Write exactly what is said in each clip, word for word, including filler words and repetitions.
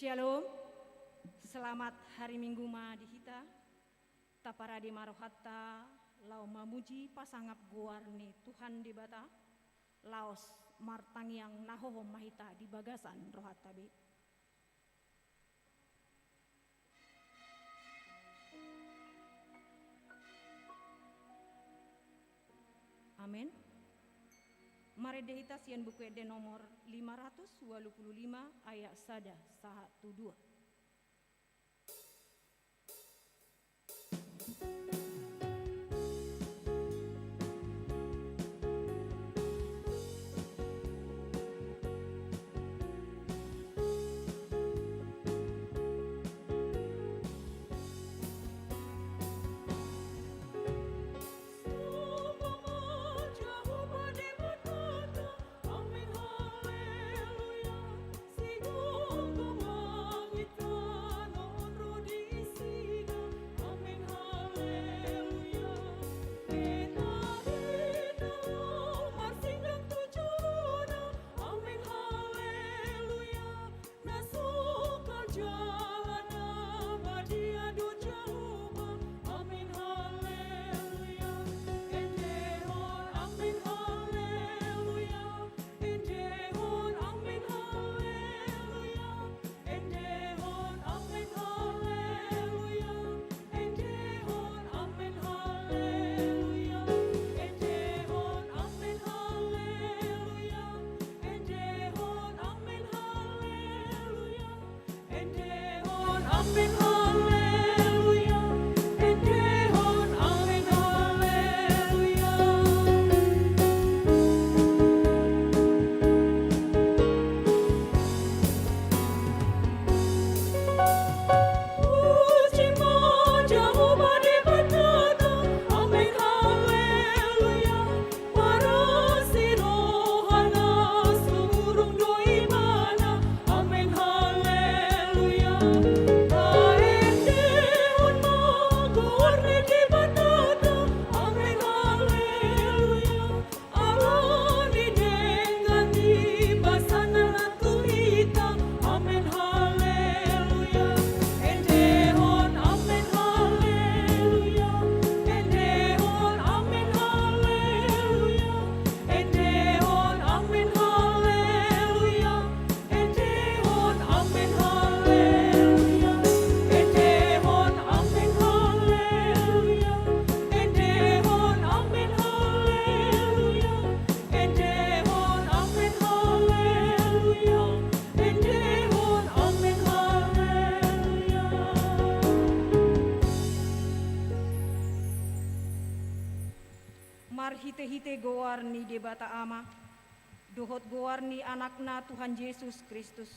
Shalom. Selamat hari Minggu ma di hita. Taparade ma rohanta laho mamuji pasangap goar ni Tuhan Debata, laos martangiang na hohom ma hita di bagasan rohanta be. Amen. Marende hita sian Buku Ende nomor lima ratus walu pulu lima, ayat sada sahat tu dua. Marhitehite goar ni Debata Ama, dohot goar ni Anakna Tuhan Jesus Kristus,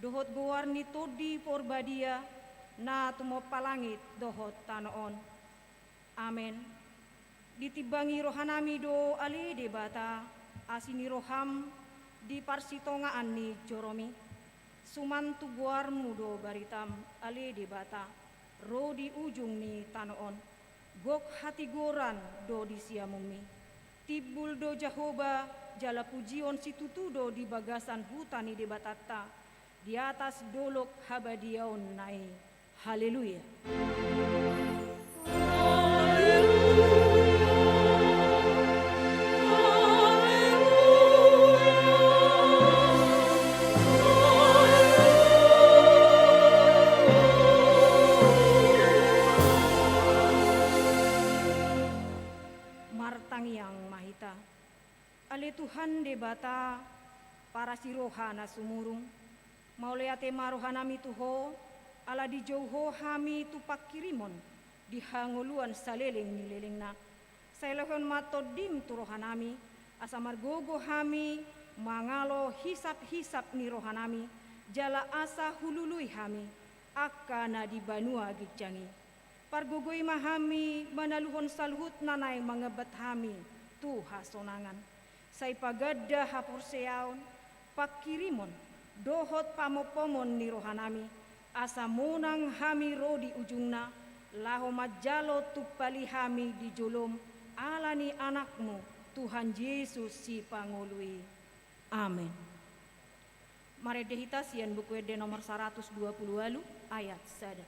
dohot goar ni Tondi Porbadia, na tumompa langit dohot tano on. Amen. Ditimbangi rohanami do ale Debata asi ni roham di parsitongaan ni joromi. Suman tu goarmu do baritam ale Debata, ro di ujung ni tano on. Gok hatigoran do di siamunmi. Timbul do Jahowa, jala pujion situtu do di bagasan huta ni Debatanta, di atas dolok habadiaonna i. Haleluya. Martangiang ma hita. Ale Tuhan Debata, parasi roha na sumurung, mauliate ma rohanami tu Ho, ala dijou Ho hami tu pangkirimon di hangoluan saleleng ni lelengna. Sai lehon ma Tondim tu rohanami, asa margogo hami mangalo hisaphisap ni rohanami, jala asa hulului hami angka na di banua ginjang i. Pargogoi ma hami manaluhon saluhut na naeng mangambat hami tu hasonangan. Sai paganda haporseaon, pangkirimon, dohot pamompomon ni rohanami, asa monang hami ro di ujungna, laho manjalo tumpali hami di jolom, ala ni Anakmu, Tuhan Jesus Sipangolu i. Amen. Marende hita sian Buku Ende nomor saratus dua pulu ualu, ayat sada.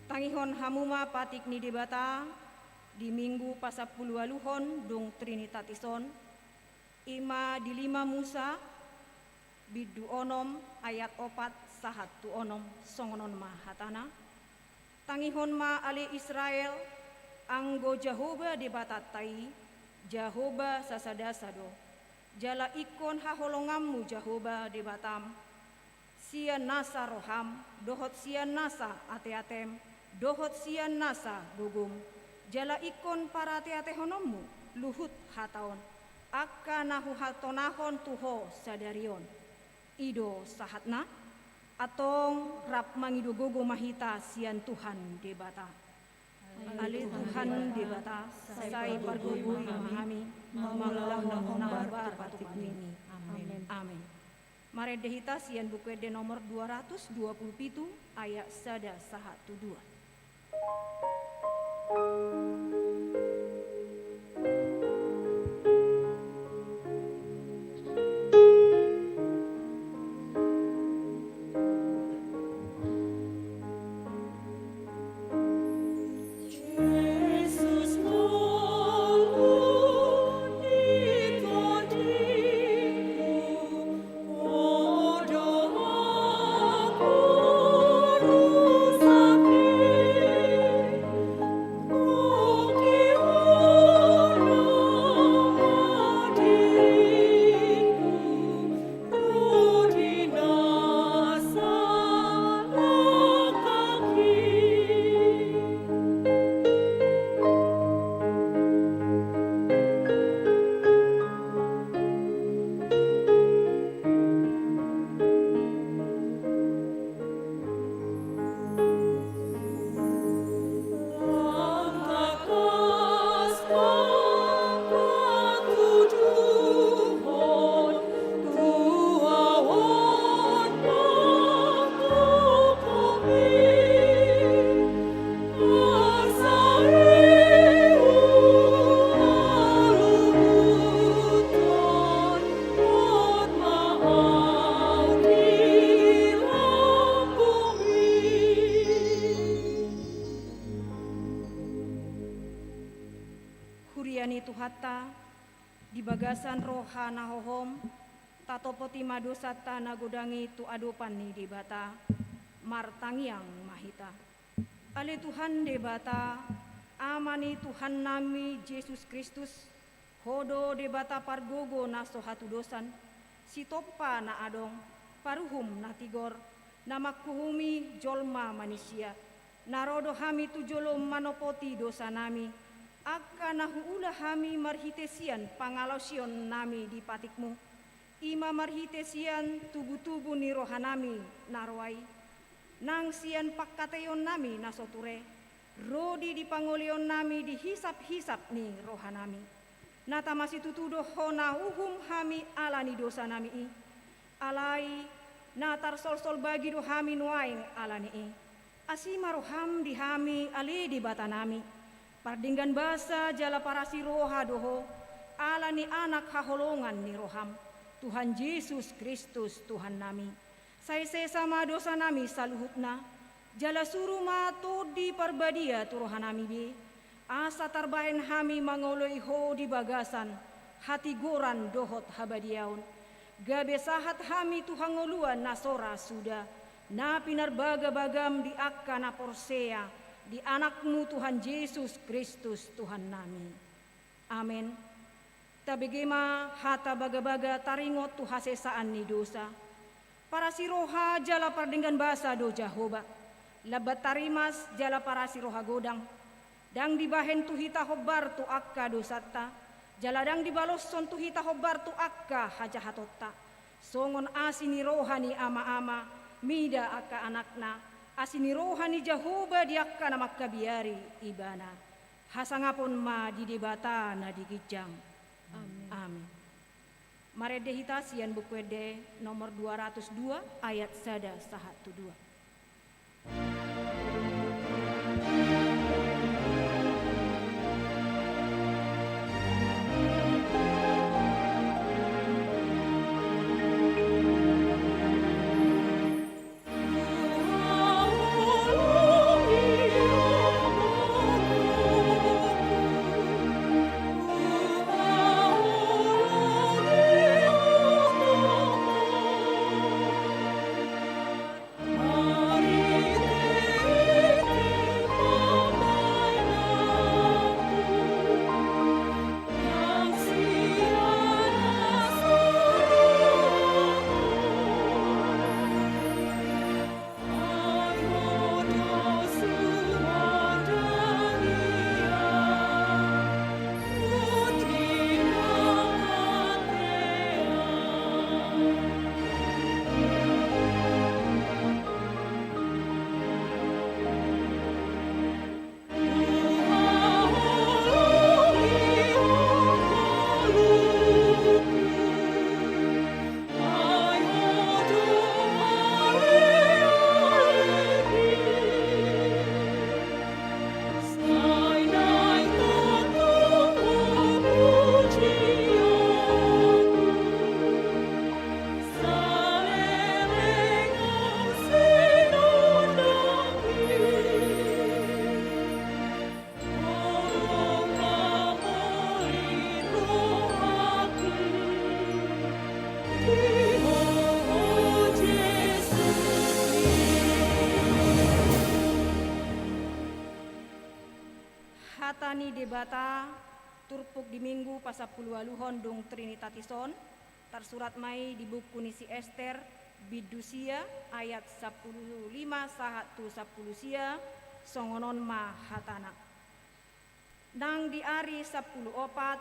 Tangihon hamu ma patik ni Debata di Minggu pasampuluualuhon dung Trinitatis on, i ma di lima Musa, bindu onom, ayat opat sahat tu onom, songon on ma hatana: Tangihon ma ale Israel, anggo Jahowa Debatanta i, Jahowa sasadasa do. Jala ingkon haholonganmu Jahowa Debatam, sian nasa roham, dohot sian nasa ateatem, dohot sian nasa gogom. Jala ingkon parateatehononmu luhut hata on, angka na huhatonahon tu ho sadari on. I do sahatna. Antong rap mangido gogo ma hita sian Tuhan Debata. Ale Tuhan Debata, sai pargogoi ma hami mangulahon na hombar tu patikMi. Amen. Amen. Marende hita sian Buku Ende nomor dua ratus dua pulu pitu, ayat sada sahat tu dua. Huria ni Tuhanta, di bagasan roha na hohom, tatopoti ma dosanta na godang i tu adopan ni Debata. Martangiang ma hita. Ale Tuhan Debata, Ama ni Tuhannami Jesus Kristus, Ho do Debata pargogo na so hatudosan, Sitompa na adong, Paruhum na tigor, na manghuhumi jolma manisia. Na ro do hami tu jolom manopoti dosanami, angka na huula hami marhite sian pangalaosionnami di patikMu, i ma marhite sian tubutubu ni rohanami na roa i, nang sian pangkataionnami na so ture, ro di di pangolaionnami di hisaphisap ni rohanami. Na tama situtu do Ho na uhum hami ala ni dosanami i. Alai na tarsolsol bagi do hami nuaeng ala ni i. Asi ma roham di hami ale Debatanami. Pardenggan basa jala parasi roha do Ho, ala ni Anak haholongan ni roham, Tuhan Jesus Kristus Tuhannami. Sai sesa ma dosanami saluhutna, jala suru ma Tondi Parbadia tu rohanami be, asa tarbahen hami mangoloi Ho di bagasan hatigoran dohot habadiaon, gabe sahat hami tu hangoluan na so ra suda, na pinarbagabagam di angka na porsea di Anakmu Tuhan Jesus Kristus Tuhannami. Amen. Tabege ma hata bagabaga taringot tu hasesaan ni dosa. Parasi roha jala pardenggan basa do Jahowa, lambat tarimas jala parasi roha godang. Ndang dibahen tu hita hombar tu angka dosanta, jala ndang dibaloshon tu hita hombar tu angka hajahatonta. Songon asi ni roha ni ama-ama mida angka anakna, asi ni roha ni Jahowa di angka na mangkabiari ibana. Hasangapon ma di Debata na di ginjang. Amin. Amin. Marende hita sian Buku Ende nomor dua ratus dua, ayat sada sahat tu dua. Hata ni Debata turpuk di Minggu pasampuluualuhon dung Trinitatis on, tarsurat ma i di buku ni si Ester, bindu sia, ayat sampulu lima sahat tu sampulu sia, songon on ma hatana. Nang di ari sampulu opat,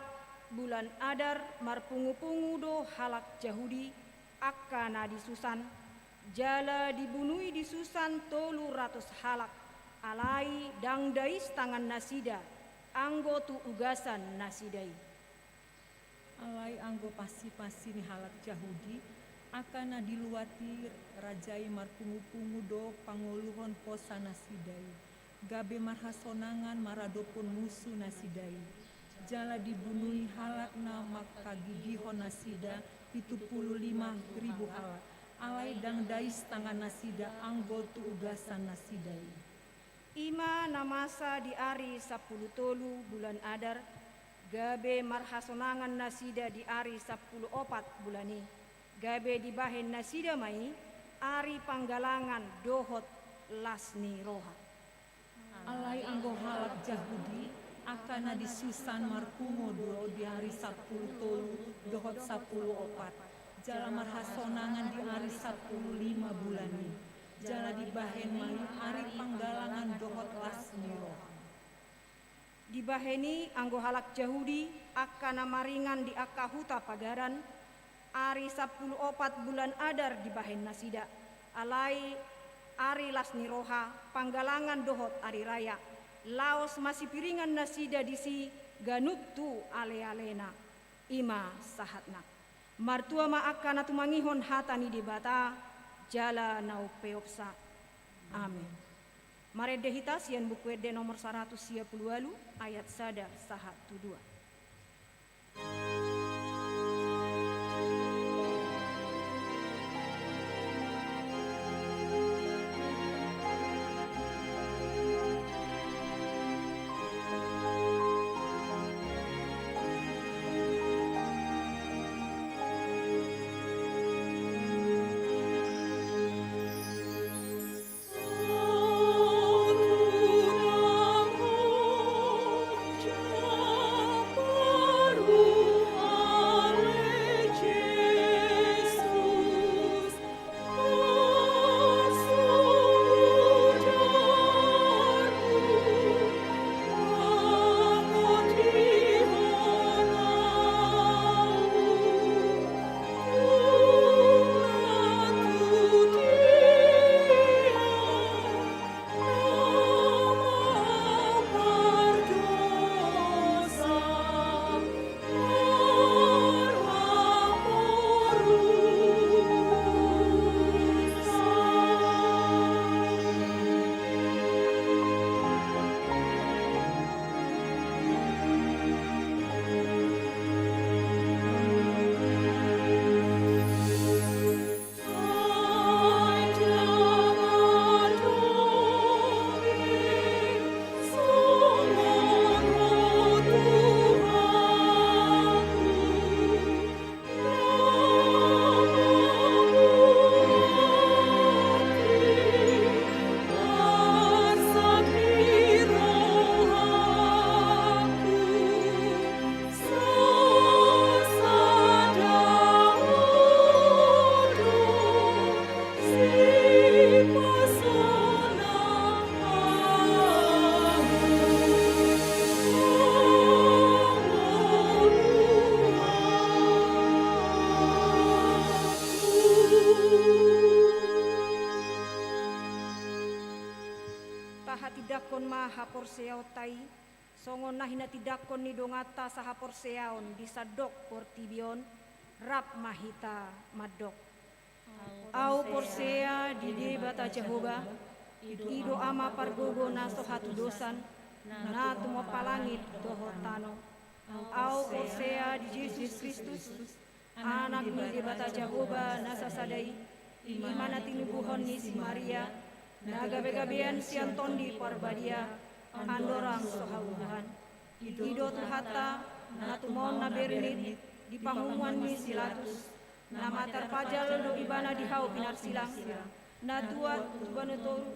bulan Adar, marpungupungu do halak Jahudi, angka na di Susan, jala dibunui di Susan tolu ratus halak, alai ndang dais tangannasida, anggo tu ugasan nasida i. Alai anggo pansipasi ni halak Jahudi, angka na di luat i raja i marpungupungu do pangoluhon hosa nasida i, gabe marhasonangan maradophon musu nasida i. Jala dibunui halak na mangkagigihon nasida pitu pulu lima ribu halak, alai ndang dais tangannasida anggo tu ugasan nasida i. I ma na masa di ari sampulu tolu bulan Adar, gabe marhasonangan nasida di ari sampulu opat bulan i, gabe dibahen nasida ma i ari panggalangan dohot las ni roha. Alai anggo halak Jahudi, angka na di Susan marpungu do di ari sampulu tolu dohot sampulu opat, jala marhasonangan di ari sampulu lima bulan i, jala dibahen ma i ari panggalangan dohot las ni roha. Dibahen i anggo halak Jahudi, angka na maringan di angka huta pagaran, ari sampulu opat bulan Adar dibahen nasida, alai ari las ni roha, panggalangan dohot ari raya, laos masipiringan nasida disi ganup tu alealena. I ma sahatna. Martua ma angka na tumangihon hata ni Debata, jala na umpeopsa. Amen. Marende hita sian Buku Ende nomor saratus sia pulu ualu, ayat sada sahat tu dua. Tahatindangkon ma haporseaonta i, songon na hinatindangkon ni donganta sahaporseaon di sandok portibi on, rap ma hita mandok. Ahu porsea di Debata Jahowa, i do Ama pargogo na so hatudosan, na tumompa langit dohot tano. Ahu porsea di Jesus Kristus, Anak ni Debata Jahowa na sasada i, i ma na tinubuhon ni si Maria, na gabegabean sian Tondi Parbadia, andorang so haubuhan. I do Tuhanta, na tumaon na bernit, di pahomuan ni si Latus, na matar pajal do ibana di hau pinarsilang, na tuat tu banua toru,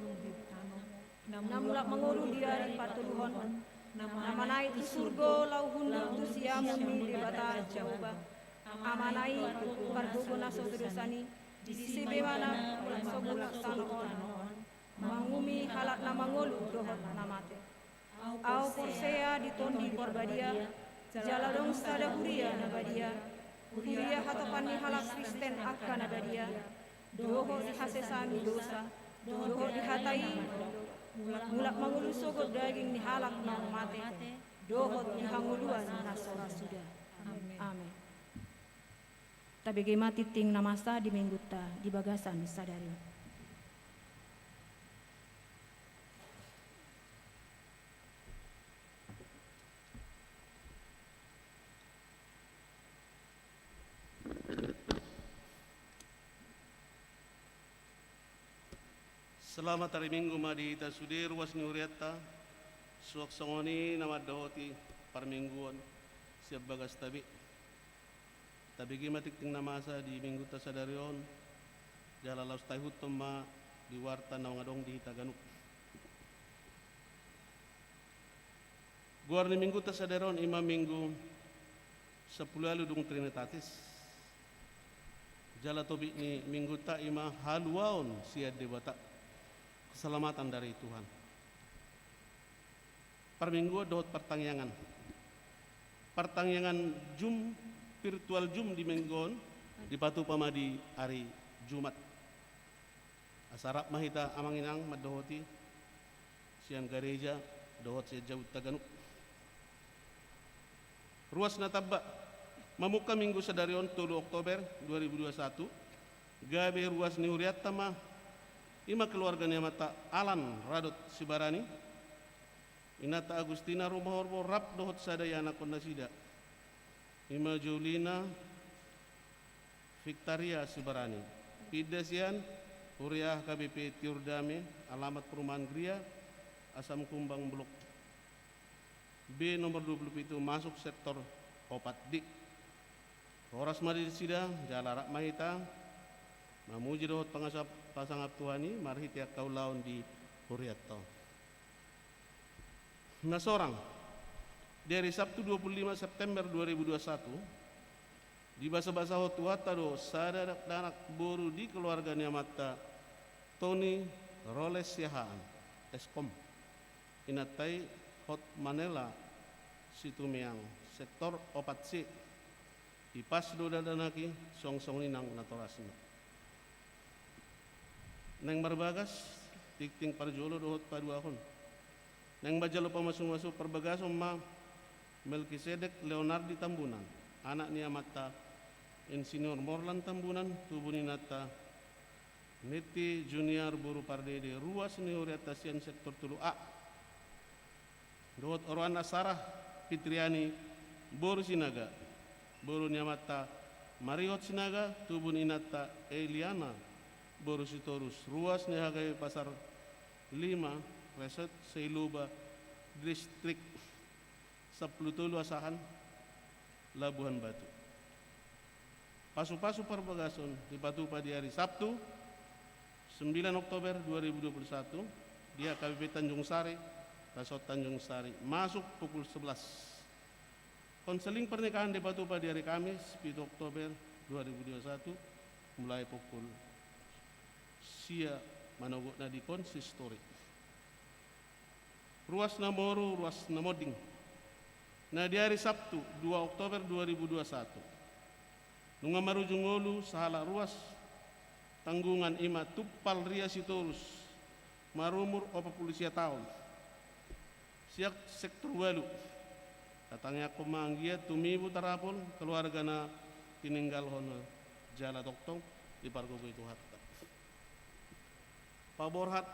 na mulak mangolu di ari patoluhon, na manaek tu surgo laho hundul tu siamun ni Debata Jahowa, Amana i, pargogo na so hatudosan i, disi be ma na mulak so mulak tano on, mangumumi halak na mangolu dohot na mate. Ahu porsea di Tondi Parbadia, jala adong sada huria na badia, huria hatopan ni halak Kristen angka na badia, dohot di hasesaan ni dosa, dohot di hata i, mulak mangolu sogot daging ni halak naung mate, dohot di hangoluan na so ra suda. Amen. Tabege ma tingting na masa di Minggunta di bagasan sadari on. Selamat hari Minggu ma di hita sude ruas ni hurianta. Suang songon i na mandohoti parmingguon sian bagasta be. Tabege ma tingting na masa di Minggunta sadari on, jala laos taihuthon ma di warta naung adong di hita ganup. Goar ni Minggunta sadari on i ma Minggu sampulu ualu dung Trinitatis. Jala topik ni Minggunta i ma haluaon sian Debata, keselamatan dari Tuhan. Parmingguon dohot partangiangan. Partangiangan Zoom, virtual Zoom di Minggu on, dipatupa ma di ari Jumat. Asa rap ma hita amang inang mandohoti sian gareja dohot sian jabunta ganup. Ruas na tamba, mamungka Minggu sadari on tolu Oktober dua ribu dua satu, gabe ruas ni hurianta ma I ma keluarga ni amanta Alan Radot Sibarani, inanta Agustina Rumahorbo rap dohot sada ianakhon nasida, i ma Jolina Victaria Sibarani. Pinda sian Huria H K B P Tiur Dame, alamat Perumahan Gria, Asam Kumbang Blok B nomor dua puluh pitu, masuk sektor opat D. Horas ma di nasida, jala rap ma hita mamuji dohot pangasa-, pasangap Tuhan i marhite angka ulaon di hurianta on. Na sorang, di ari Sabtu dua puluh lima September dua ribu dua puluh satu, dibasabasahon Tuhanta do sada dakdanak boru di keluarga ni amanta Tony Roles Siahaan, Eskom. Inanta i Hot Manela Situmeang, sektor opat C. Ipas do dakdanak i, songon i nang natorasna. Naeng marbagas, tingting parjolo dohot paduahon. Naeng manjalo pamasumasu parbagason ma Melkisedek Leonardi Tambunan, anak ni amanta Insinyur Morlan Tambunan, tubu ni inanta Nitti Junior boru Pardede, ruas ni hurianta sian sektor tolu A. Dohot oroanna Sarah Fitriani boru Sinaga, boru ni amanta Marihot Sinaga, tubu ni inanta Eliana boru Sitorus, ruas ni H K B P Pasar Lima, Resort Seiluba, Distrik sampulu tolu Asahan, Labuhan Batu. Pasupasu parbagason dipatupa di ari Sabtu, sembilan Oktober dua ribu dua puluh satu, di H K B P Tanjung Sari, Resort Tanjung Sari, masuk pukul sebelas. Konseling pernikahan dipatupa di ari Kamis, pitu Oktober dua ribu dua puluh satu, mulai pukul sia manogotna di konsistori. Ruas na moru, ruas na monding. Na di ari Sabtu, dua Oktober dua ribu dua puluh satu, nunga marujung ngolu sahalak ruas tanggungan, i ma Tumpal Ria Sitorus, marumur opat pulu sia taon, sian sektor ualu. Tatangiangkon ma anggiat tumibu tarapul keluarga na tininggalhon, jala tongtong dipargogoi Tuhanta. Paborhat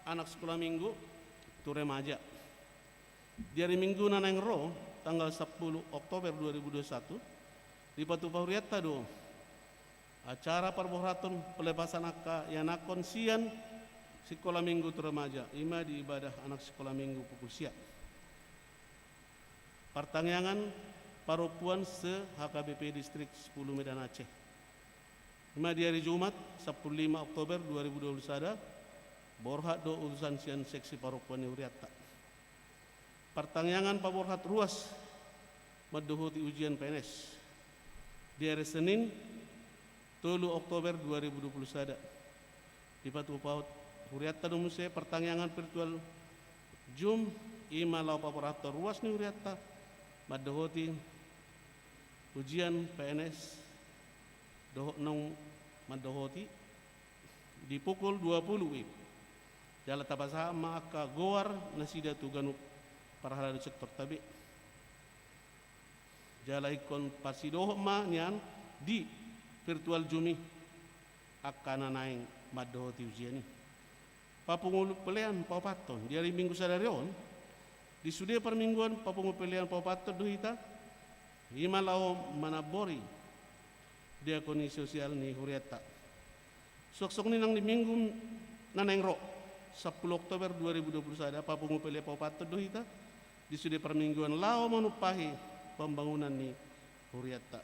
anak sikola minggu tu remaja. Di ari Minggu na naeng ro, tanggal sampulu Oktober dua ribu dua puluh satu, dipatupa hurianta do acara parborhaton pelepasan angka ianakhon sian sikola minggu tu remaja, i ma di ibadah anak sikola minggu pukul sia. Partangiangan parompuan se-H K B P Distrik sepuluh Medan Aceh. I ma di ari Jumat, sampulu lima Oktober dua ribu dua puluh sada, borhat do utusan sian seksi parompuan ni hurianta. Partangiangan paborhat ruas mandohoti ujian P N S. Di ari Senin, tolu Oktober dua ribu dua puluh sada, dipatupa hurianta do muse partangiangan virtual Zoom, i ma laho paborhathon ruas ni hurianta mandohoti ujian P N S dohot naung mandohoti di pukul dua puluh WIB. Jala tapasahat ma angka goar nasida tu ganup parhalado sektorta be. Jala ingkon parsidohot ma nian di virtual Zoom i angka na naeng mandohoti ujian i. Papungu pelean paopathon, di ari Minggu sadari on, di sude parmingguan papungu pelean paopathon do hita, i ma laho manambori diakoni sosial ni hurianta. Suang songon i nang di Minggu na naeng ro, sampulu Oktober dua ribu dua puluh sada, papungu pelean paopathon do hita di sude parmingguan laho manumpahi pambangunan ni hurianta.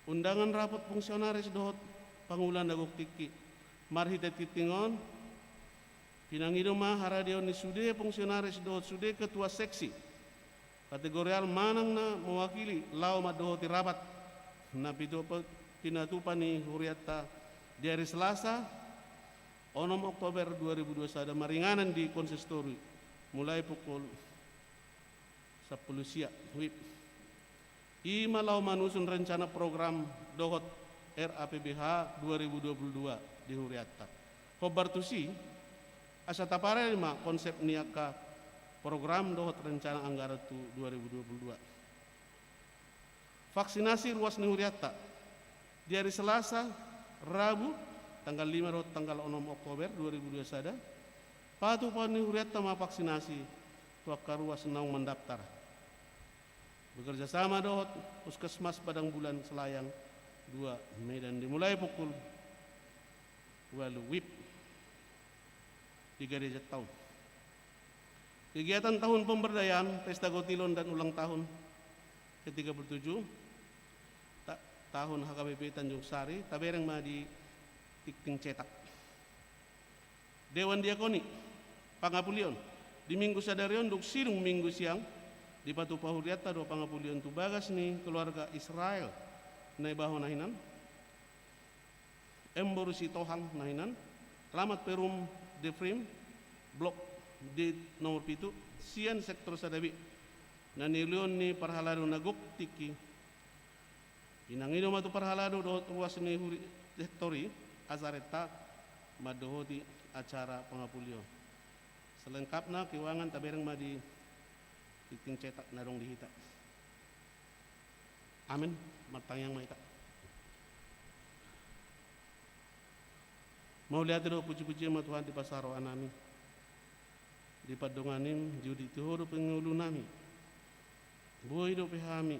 Undangan rapot fungsionaris dohot pangula na gok tingki. Marhite tingting on, pinangido ma haradeon ni sude fungsionaris dohot sude ketua seksi kategorial manang na mewakili laho mandohoti rapat na pitu-, pinatupa ni hurianta di ari Selasa, onom Oktober dua ribu dua puluh sada, maringanan di konsistori mulai pukul sampulu sia WIB. I ma laho manusun rencana program dohot R A P B H dua ribu dua puluh dua di hurianta. Hombar tusi, asa taparade ma konsep ni angka program dohot rencana anggaran tu dua ribu dua puluh dua. Vaksinasi ruas ni hurianta. Di ari Selasa, Rabu, tanggal lima dohot tanggal onom Oktober dua ribu dua sada, patupaon ni hurianta ma vaksinasi tu angka ruas naung mandaftar. Bekerja sama dohot Puskesmas Padang Bulan Selayang dua Medan, dimulai pukul ualu W I B di Gereja Town. Kegiatan tahun pemberdayaan, pesta gotilon dan ulang tahun ke tiga puluh tujuh ta-, tahun H K B P Tanjung Sari, tabereng ma di tingting cetak. Dewan Diakoni, pangapulion. Di Minggu sadari on dung sidung Minggu siang, dipatupa hurianta do pangapulion tu bagas ni keluarga Israel Naibaho na hinan, M. Boru Sitohang na hinan, alamat Perum Defrim, Blok D nomor pitu, sian sektor sada B. Na niulihon ni parhalado na gok tingki. Inang i do ma tu parhalado dohot ruas ni huri sektor i, asa renta mandohoti acara pangapulion. Selengkapna keuangan tabereng ma di tingting cetak na adong di hita. Amen. Martangiang ma hita. Mauliate do pujipujian ma Tuhan di bagasan rohanami. Di pandonganim, diuduti Ho dope ngolunami. Boi dope hami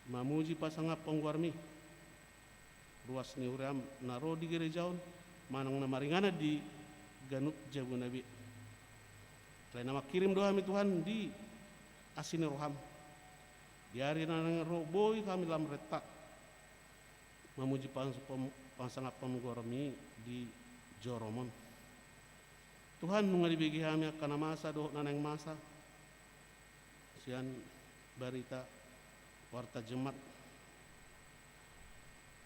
mamuji pasangaphon goarmi. Ruas ni huriam na ro di gereja on, manang na maringanan di ganup jabuna be. Alai na mangkirim do hami Tuhan di asi ni roham. Di ari na naeng ro boi hami lam renta mamuji pang-, pang-, pasangaphon goarmi di joromon. Tuhan, nunga dibege hami angka na masa dohot na naeng masa sian barita warta Jumat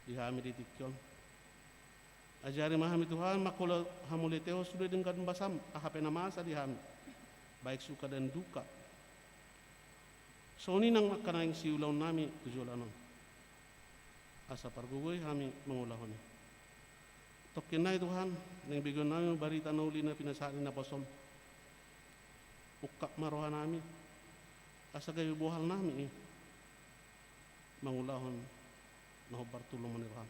di hami di tingki on. Ajari ma hami Tuhan, manghaholongi hamauliateon sude denggan basam, aha pe na masa di hami, baik suka dan duka. Songon i nang angka naeng siulaonnami tu joloan on, asa pargogoi hami mangulahon i. Tongkin nai Tuhan, naeng begeonnami barita na uli na pinasahat ni naposom. Ungkap ma rohanami, asa gabe bohalnami i mangulahon na hombar tu lomo ni roham.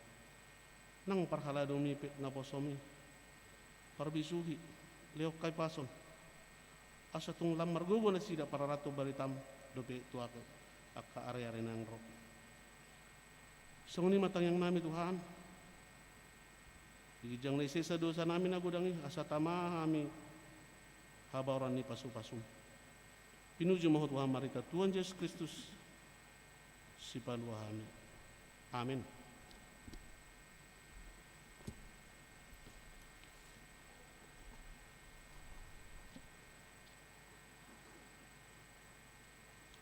Nang parhaladomi pe naposom i, parbisuhi, lehon hahipason, asa tung lam margogo nasida pararathon baritam dope tu angka ariari naeng ro. Songon i ma tangiangnami Tuhan, di ginjang na i sesa dosanami na godang i, asa tama hami habaoran ni pasupasum. Pinuji ma Ho Tuhan marhite Tuhan Jesus Kristus, Sipalua hami. Amen.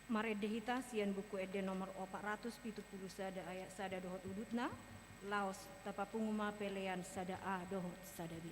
Marende hita sian Buku Ende nomor opat ratus pitu pulu sada ayat sada dohot udutna, laos tapapungu ma pelean sada A dohot sada B.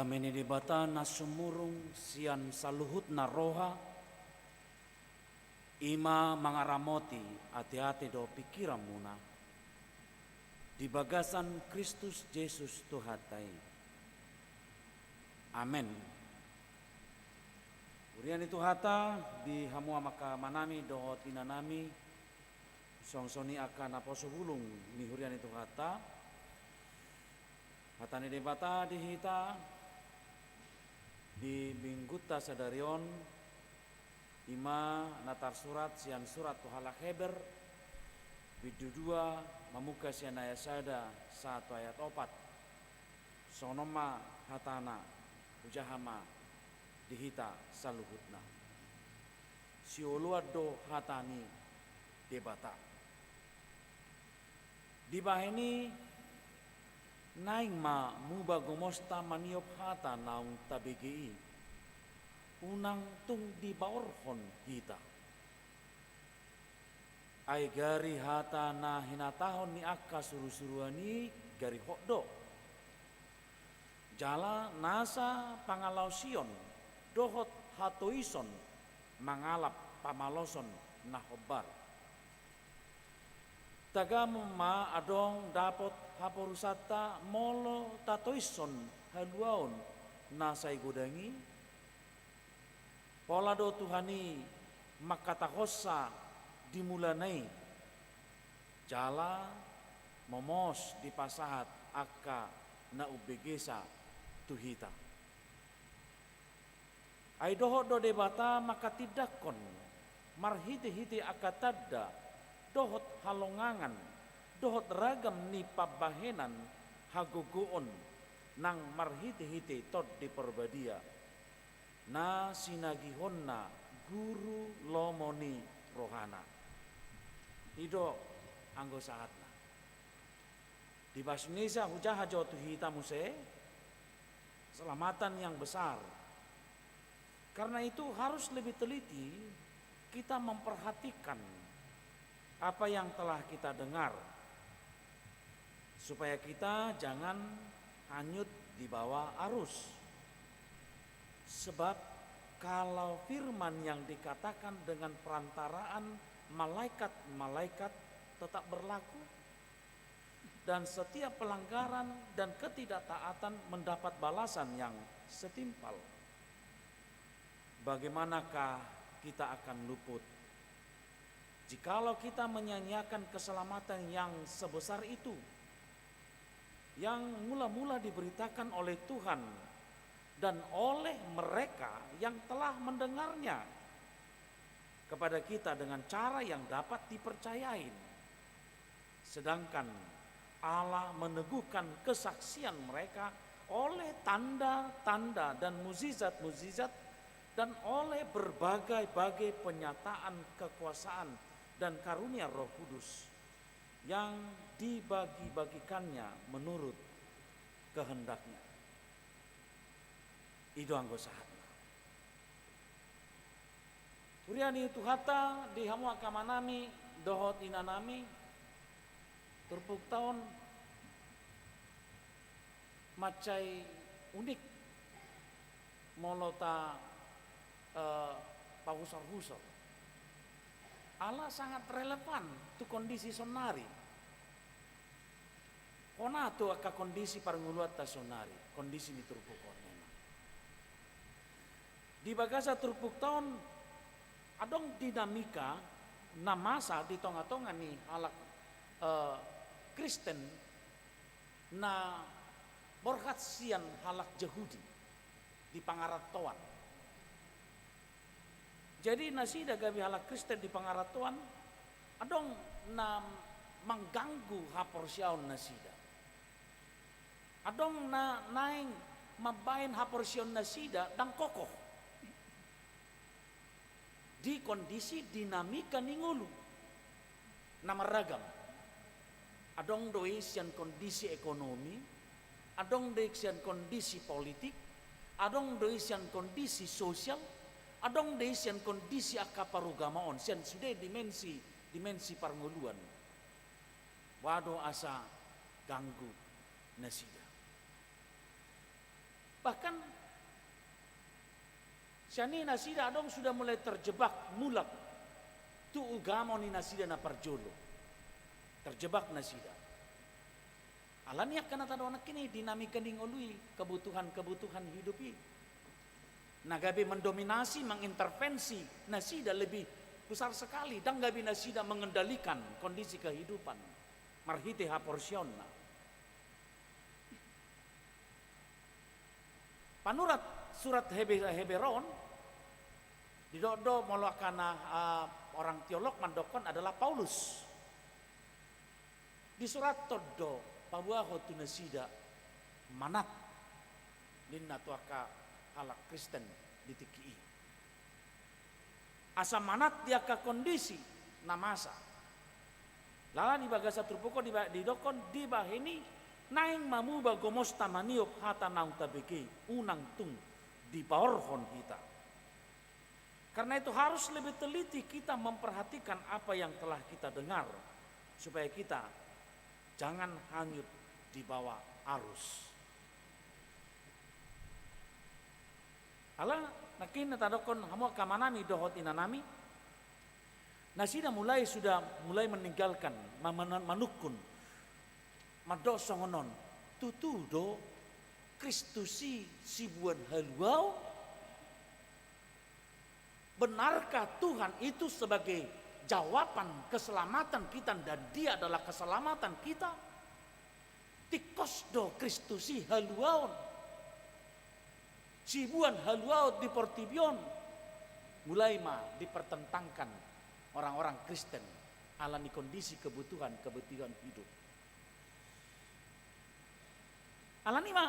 Dame ni Debata na sumurung sian saluhutna roha, i ma mangaramoti ateate dohot pingkiranmuna di bagasan Kristus Jesus Tuhanta i. Amen. Huria ni Tuhanta, di hamu angka amanami dohot inanami, songon i angka naposo bulung ni huria ni Tuhanta, hata ni Debata di hita di minggunta sadari on, i ma na tarsurat sian surat tu halak Heber, bindu dua, mamungka sian ayat sada sahat tu ayat opat. Songon on ma hatana, hujaha ma di hita saluhutna. Sioloan do hata ni Debata. Dibahen i, naeng ma muba gomosta maniop hata naung tabege i, unang tung dibaorhon hita. Ai gari hata na hinatahon ni angka surusuruan i gari hot do. Jala nasa pangalaosion dohot hatoison mangalap pamaloson na hombar. Tagamon ma adong dapot haporusanta molo tatoishon haluaon na sai godang i. Pola do Tuhan i mangkatahonsa di mulana i, jala momos dipasahat angka na umbegesa tu hita. Ai dohot do Debata mangkatindangkon marhitehite angka tanda dohot halongangan dohot ragam ni pambahenan hagogoon nang marhitehite Tondi Parbadia na sinagihonna guru lomo ni rohana. I do anggo sahatna. Di Bahasa Indonesia, hujaha jo tu hita muse, keselamatan yang besar. Karena itu harus lebih teliti kita memperhatikan apa yang telah kita dengar, supaya kita jangan hanyut di bawah arus. Sebab kalau firman yang dikatakan dengan perantaraan malaikat-malaikat tetap berlaku, dan setiap pelanggaran dan ketidaktaatan mendapat balasan yang setimpal, bagaimanakah kita akan luput jikalau kita menyanyiakan keselamatan yang sebesar itu, yang mula-mula diberitakan oleh Tuhan dan oleh mereka yang telah mendengarnya kepada kita dengan cara yang dapat dipercayain? Sedangkan Allah meneguhkan kesaksian mereka oleh tanda-tanda dan mujizat-mujizat dan oleh berbagai-bagai penyataan kekuasaan dan karunia Roh Kudus yang dibagi-bagikannya menurut kehendaknya. I do anggo sahatna. Huria ni Tuhanta, di hamu angka amanami dohot inanami, turpukta on mansai unik molo ta, eh, pahusor-husor. Ala sangat relevan tu kondisi sonari. Hona tu angka kondisi parngoluanta sonari, kondisi ni turpuk on memang. Di bagasan turpukta on adong dinamika na masa di tonga-tonga ni halak, eh, Kristen na borhat sian halak Jahudi di pangarantoan. Jadi nasida gabe halak Kristen di pangarantoan, adong na mangganggu haporseaon nasida. Adong na naeng mambaen haporseaon nasida ndang kokoh di kondisi dinamika ni ngolu na marragam. Adong do i sian kondisi ekonomi, adong do i sian kondisi politik, adong do i sian kondisi sosial, adong do i sian kondisi angka parugamaon, sian sude dimensi, dimensi parngoluan. Boha do asa ganggu nasida. Bahkan sian i nasida adong sudah mulai terjebak, mulak tu ugamo ni nasida na parjolo. Terjebak nasida. Alani angka na tadok nangkin i, dinamika ni ngolu i, kebutuhan-kebutuhan hidup i na gabe mendominasi, mengintervensi nasida lebih besar sekali, ndang gabe nasida mengendalikan kondisi kehidupan marhite haporseaonna. Panurat surat Hebe-, Heber on, didok do molo angka na, ah, orang teolog mandokkon adalah Paulus. Disurathon do paboahon tu nasida manat, ninna, tu angka halak Kristen di tingki i. Asa manat di angka kondisi na masa. Lala di bagasan turpuk on diba-, didokkon, dibahen i naeng ma muba gomosta maniop hata naung tabege, unang tung dipaorhon hita. Karena itu harus lebih teliti kita memperhatikan apa yang telah kita dengar, supaya kita jangan hanyut di bawah arus. Ala nangkin na tadokkon hamu angka amanami dohot inanami, nasida mulai, sudah mulai meninggalkan, ma-, mana-, manungkun, mandok songon on, tutu do Kristus i sibuan haluaon? Benarkah Tuhan itu sebagai jawaban keselamatan kita dan Dia adalah keselamatan kita? Tingkos do Kristus i haluaon, sibuan haluaon di portibi on? Mulai ma dipertentangkan orang-orang Kristen ala ni kondisi kebutuhan-kebutuhan hidup. Alani ma,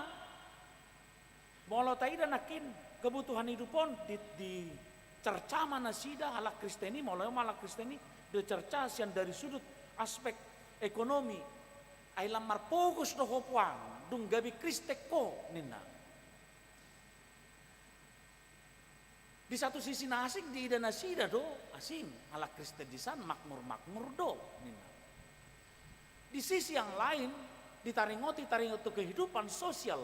molo taida nangkin kebutuhan hidup on di, dicerca ma nasida halak Kristen i, molo i ma halak Kristen i dicerca sian dari sudut aspek ekonomi, ai lam marpogos do ho puang dung gabe Kristen ho, ninna. Di satu sisi na asing diida nasida do, asing, halak Kristen di san makmur-makmur do, ninna. Di sisi yang lain, ditaringoti, taringot tu kehidupan sosial,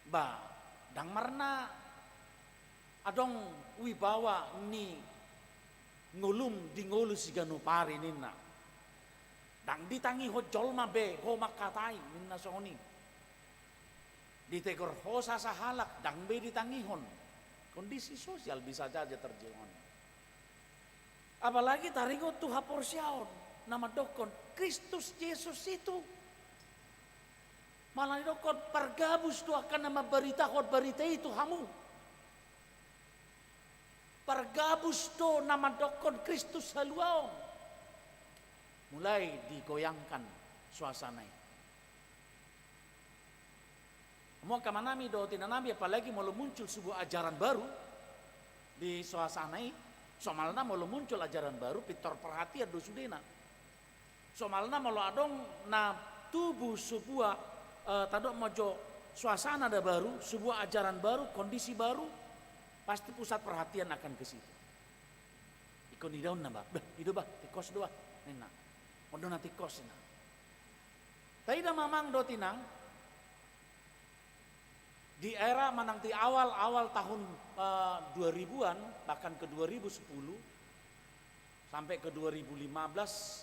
ba, ndang marna adong wibawa ni ngolum di ngolu siganup ari, ninna. Ndang ditangihon jolma be ho mangkatai, ninna songon i. Ditegor ho sasahalak, ndang be ditangihon. Kondisi sosial bisa saja terjadi. Apalagi taringot tu haporseaon, na mandokkon Kristus Jesus itu. Malah didokkon pargabus do angka na mambaritahon barita i tu hamu. Pargabus do na mandokkon Kristus haluaon. Mulai digoyangkan suasana i. Hamu angka amanami dohot inanami, apalagi molo muncul sebuah ajaran baru di suasana i, somalna molo muncul ajaran baru, pintor perhatian do sudena. Somalna molo adong na tubuh sebuah, eh, tadok ma jo suasana na baru, sebuah ajaran baru, kondisi baru, pasti pusat perhatian akan ke situ. Ingkon idaonna, bah, bah, i do bah, tingkos do bah, ninna. On do na tingkos, ninna. Taida ma amang dohot inang, di era manang di awal-awal tahun, eh, dua ribuan, bahkan ke dua ribu sepuluh, sampai ke dua ribu lima belas,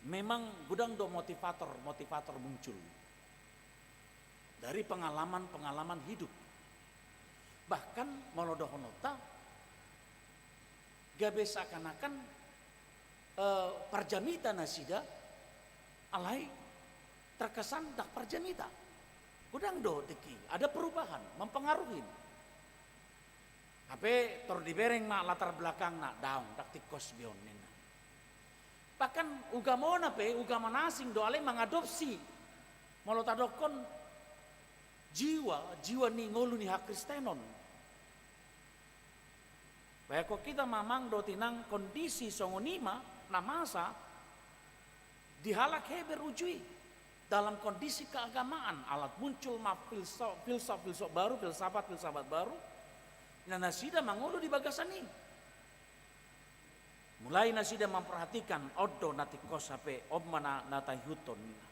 memang godang do motivator-motivator muncul dari pengalaman-pengalaman hidup. Bahkan molo dohononta, gabe seakan-akan, eh, parjamita nasida, alai terkesan ndang parjamita. Godang do tingki i, ada perubahan, mempengaruhi. Hape tor dibereng ma latar belakangna, daong, ndang tingkos be on, ninna. Bahkan ugamona pe, ugama na asing do alai mangadopsi, molo tadokkon jiwa, jiwa ni ngolu ni hakristenon. Bayangkon hita ma amang dohot inang, kondisi songon i ma na masa di halak Heber uju i, dalam kondisi keagamaan, ala muncul ma filso-, filsuf-filsuf baru, filsafat-filsafat baru, na nasida mangolu di bagasan i. Mulai nasida memperhatikan, on do na tingkos hape, on ma na, na taihuthon, ninna.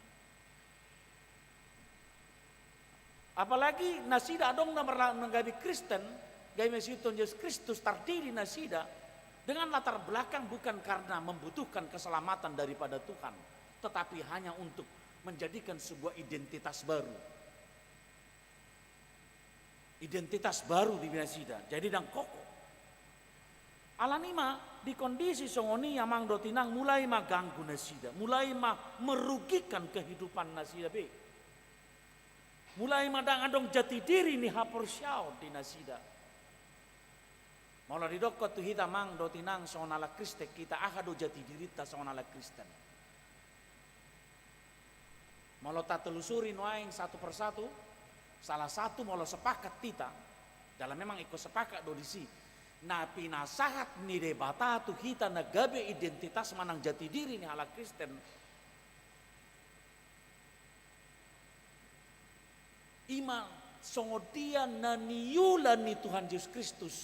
Apalagi nasida adong na merla-, na gabe Kristen, gabe masihuthon Jesus Kristus, tardiri nasida dengan latar belakang bukan karena membutuhkan keselamatan daripada Tuhan, tetapi hanya untuk menjadikan sebuah identitas baru. Identitas baru di nasida, jadi ndang koko. Alani ma di kondisi songon i, amang dohot inang, mulai ma ganggu nasida, mulai ma merugikan kehidupan nasida be. Mulai ma ndang adong jati diri ni haporseaon di nasida. Molo didokkon tu hita, amang dohot inang, songon halak Kristen hita, aha do jati dirinta songon halak Kristen? Molo tatelusuri nuaeng satu persatu, salah satu molo sepakat hita, dalam memang ingkon sepakat do disi, na pinasahat ni Debata tu hita na gabe identitas manang jati diri ni halak Kristen, i ma songon dia na niula ni Tuhan Jesus Kristus,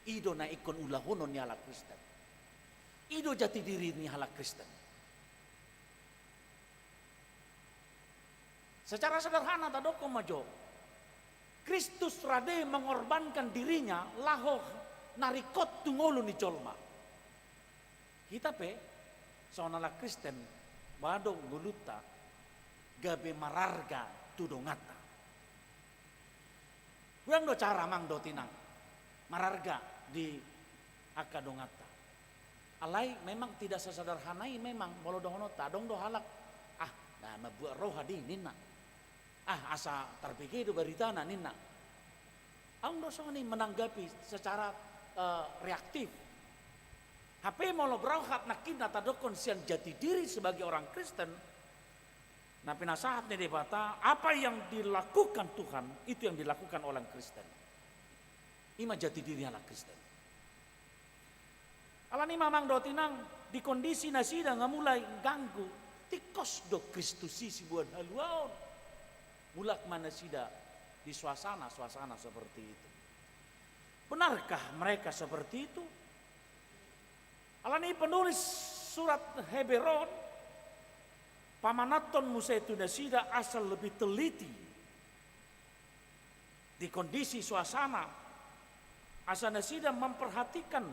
i do na ingkon ulahonon ni halak Kristen. I do jati diri ni halak Kristen. Secara sederhana tadokkon ma jo, Kristus rade mengorbankan dirinya laho na ringkot tu ngolu ni jolma. Hita pe songon halak Kristen, boha do ngolunta gabe mararga tu donganta. Godang do cara, amang dohot inang, mararga di angka donganta. Alai memang tidak sesederhana i memang, molo dohononta, adong do halak, ah, na mambuat roha do i ninna. Ah, asa tarbege do baritana ninna. Adong do songon i menanggapi secara, eh, reaktif. Hape molo berrohat nangkin na tadokkon sian jati diri sebagai orang Kristen, na pinasahat ni Debata, apa yang dilakukan Tuhan, itu yang dilakukan orang Kristen. I ma jati diri halak Kristen. Alani i ma, amang dohot inang, di kondisi nasida nga mulai ganggu, tingkos do Kristus i siboan haluaon. Mulak ma nasida di suasana-suasana seperti itu. Benarkah mereka seperti itu? Alani i penulis surat Heber on pamananhon muse tu nasida asa lebih teliti di kondisi suasana, asa nasida memperhatikan,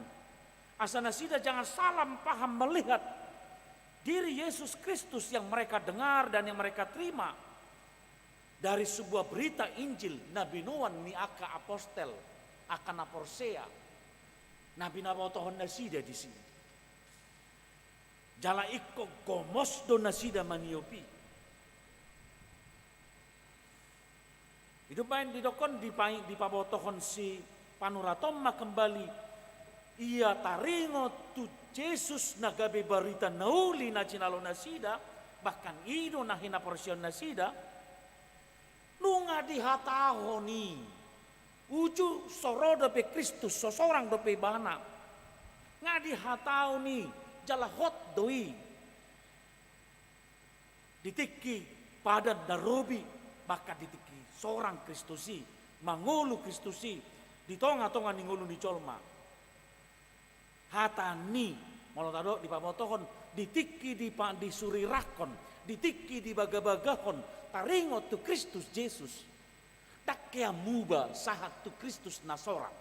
asa nasida jangan salah paham melihat diri Yesus Kristus yang mereka dengar dan yang mereka terima dari sebuah berita Injil na binoan ni angka apostel, angka na porsea, na binabotohon nasida disi. Jala ingkon gomos do nasida maniop i. I do umbahen didokkon, dipa-, dipabotohon si panurat on ma kembali, ia taringot tu Jesus na gabe barita na uli na jinalo nasida, bahkan i do na hinaporseaon nasida, nunga dihatahon i, uju so ro dope Kristus, so sorang dope Ibana. Nga dihatahon i, jala hot do i. Di tingki padan na robi, bahkan di tingki sorang Kristus i, mangolu Kristus i di tonga-tonga ni ngolu ni jolma. Hata ni, molo tadok dipabotohon, di tingki dipa-, disurirangkon, di tingki dibagabagahon, taringot tu Kristus Jesus. Ndang hea muba sahat tu Kristus na sorang.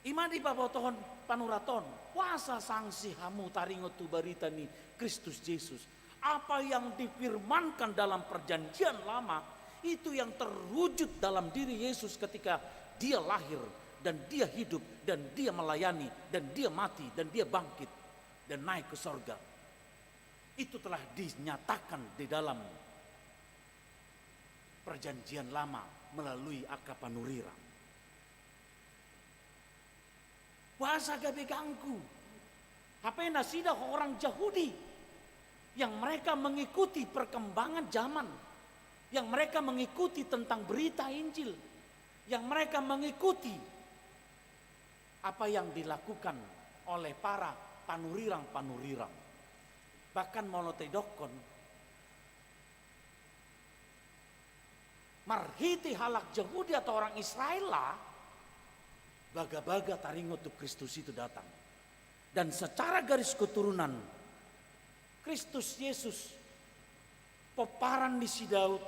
I ma dipabotohon panurat on, boasa sanksi hamu taringot tu barita ni Kristus Jesus? Apa yang difirmankan dalam Perjanjian Lama, itu yang terwujud dalam diri Yesus ketika Dia lahir dan Dia hidup dan Dia melayani dan Dia mati dan Dia bangkit dan naik ke sorga. Itu telah dinyatakan di dalam Perjanjian Lama melalui angka panurirang. Boasa gabe ganggu? Hape nasida orang Jahudi yang mereka mengikuti perkembangan zaman, yang mereka mengikuti tentang berita Injil, yang mereka mengikuti apa yang dilakukan oleh para panurirang-panurirang. Bahkan molo didokkon, marhite halak Jahudi atau orang Israel lah, bagabaga taringot tu Kristus itu datang. Dan secara garis keturunan, Kristus Yesus pomparan ni si Daud,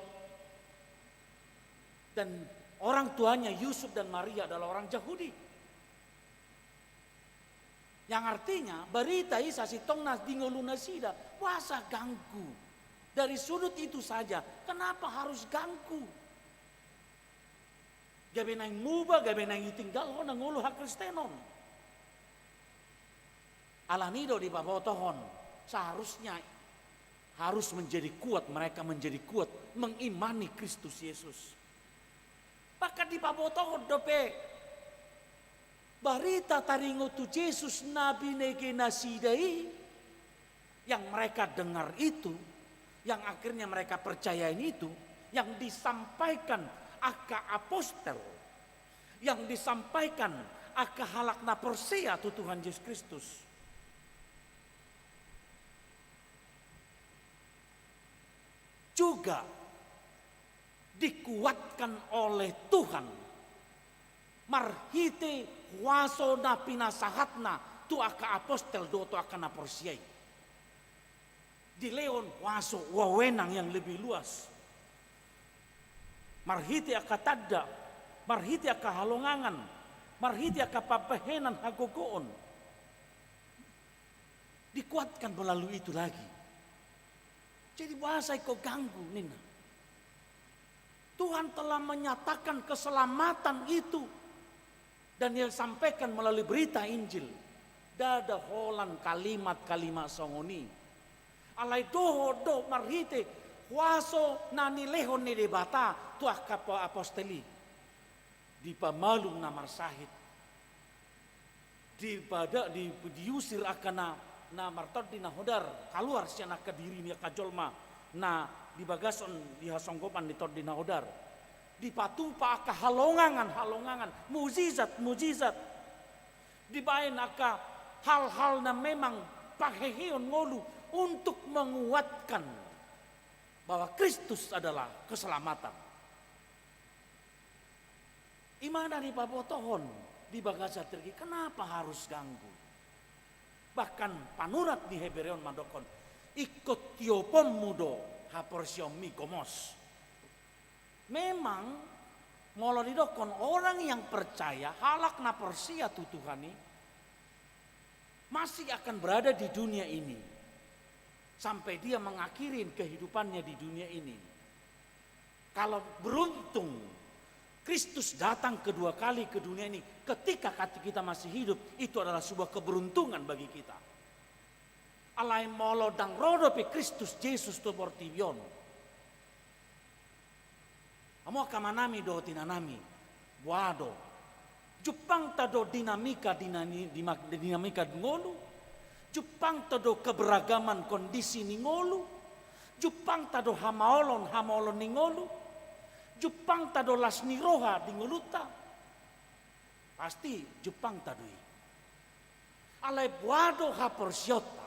dan orang tuanya Yusuf dan Maria adalah orang Yahudi. Yang artinya, barita i sasintongna di ngolunasida, boasa ganggu? Dari sudut itu saja, kenapa harus ganggu? Gabe naeng muba, gabe naeng ditinggalhon na ngolu hakristenon. Alani do dipabotohon, seharusnya harus menjadi kuat, mereka menjadi kuat mengimani Kristus Yesus. Bahkan dipabotohon dope barita taringot tu Jesus na binege nasida i, yang mereka dengar itu, yang akhirnya mereka percayain itu, yang disampaikan angka apostel, yang disampaikan angka halak na porsea tu Tuhan Yesus Kristus. Juga dikuatkan oleh Tuhan marhite huaso na pinasahatna tu angka apostel dohot tu angka na porsea i. Dilehon huaso, wewenang yang lebih luas. Marhite angka tanda, marhite angka halongangan, marhite angka pambahenan hagogoon. Dikuatkan melalui itu lagi. Jadi boasa ingkon ganggu ninna. Tuhan telah menyatakan keselamatan itu. Daniel sampaikan melalui berita Injil. Ndada holan kalimat-kalimat songon i. Alai dohot do marhite huaso na nilehon ni Debata tu angka apostel i. Dipamalum na marsahit. Dipada, di, diusir angka na, na martondi na hodar, kaluar sian angka diri ni angka jolma na di bagasan di hasonggopan ni tondi na hodar. Dipatupa angka halongangan-halongangan, mujizat-mujizat. Dibaen angka hal-hal na memang paheheon ngolu untuk menguatkan bahwa Kristus adalah keselamatan. Ima na dipabotohon di bagasan tingki, kenapa harus ganggu? Bahkan panurat ni Hebereon mandokkon, ingkon tioponmu do haporseaonmi gomos. Memang, molo didokkon orang yang percaya, halak na porsea tu Tuhan i, masih akan berada di dunia ini sampai dia mengakhiri kehidupannya di dunia ini. Kalau beruntung Kristus datang kedua kali ke dunia ini ketika kat-, kita masih hidup, itu adalah sebuah keberuntungan bagi kita. Alai molo ndang ro dope Kristus Jesus tu portibi on, hamu angka amanami dohot inanami, boha do? Jumpangta do dinamika, dinani-, dima-, dinamika ngolu? Jumpangta do keberagaman kondisi ni ngolu? Jumpangta do hamaolon, hamaolon ni ngolu? Jumpangta do las ni roha di ngolunta? Pasti jumpangta do i. Alai boha do haporseaonta?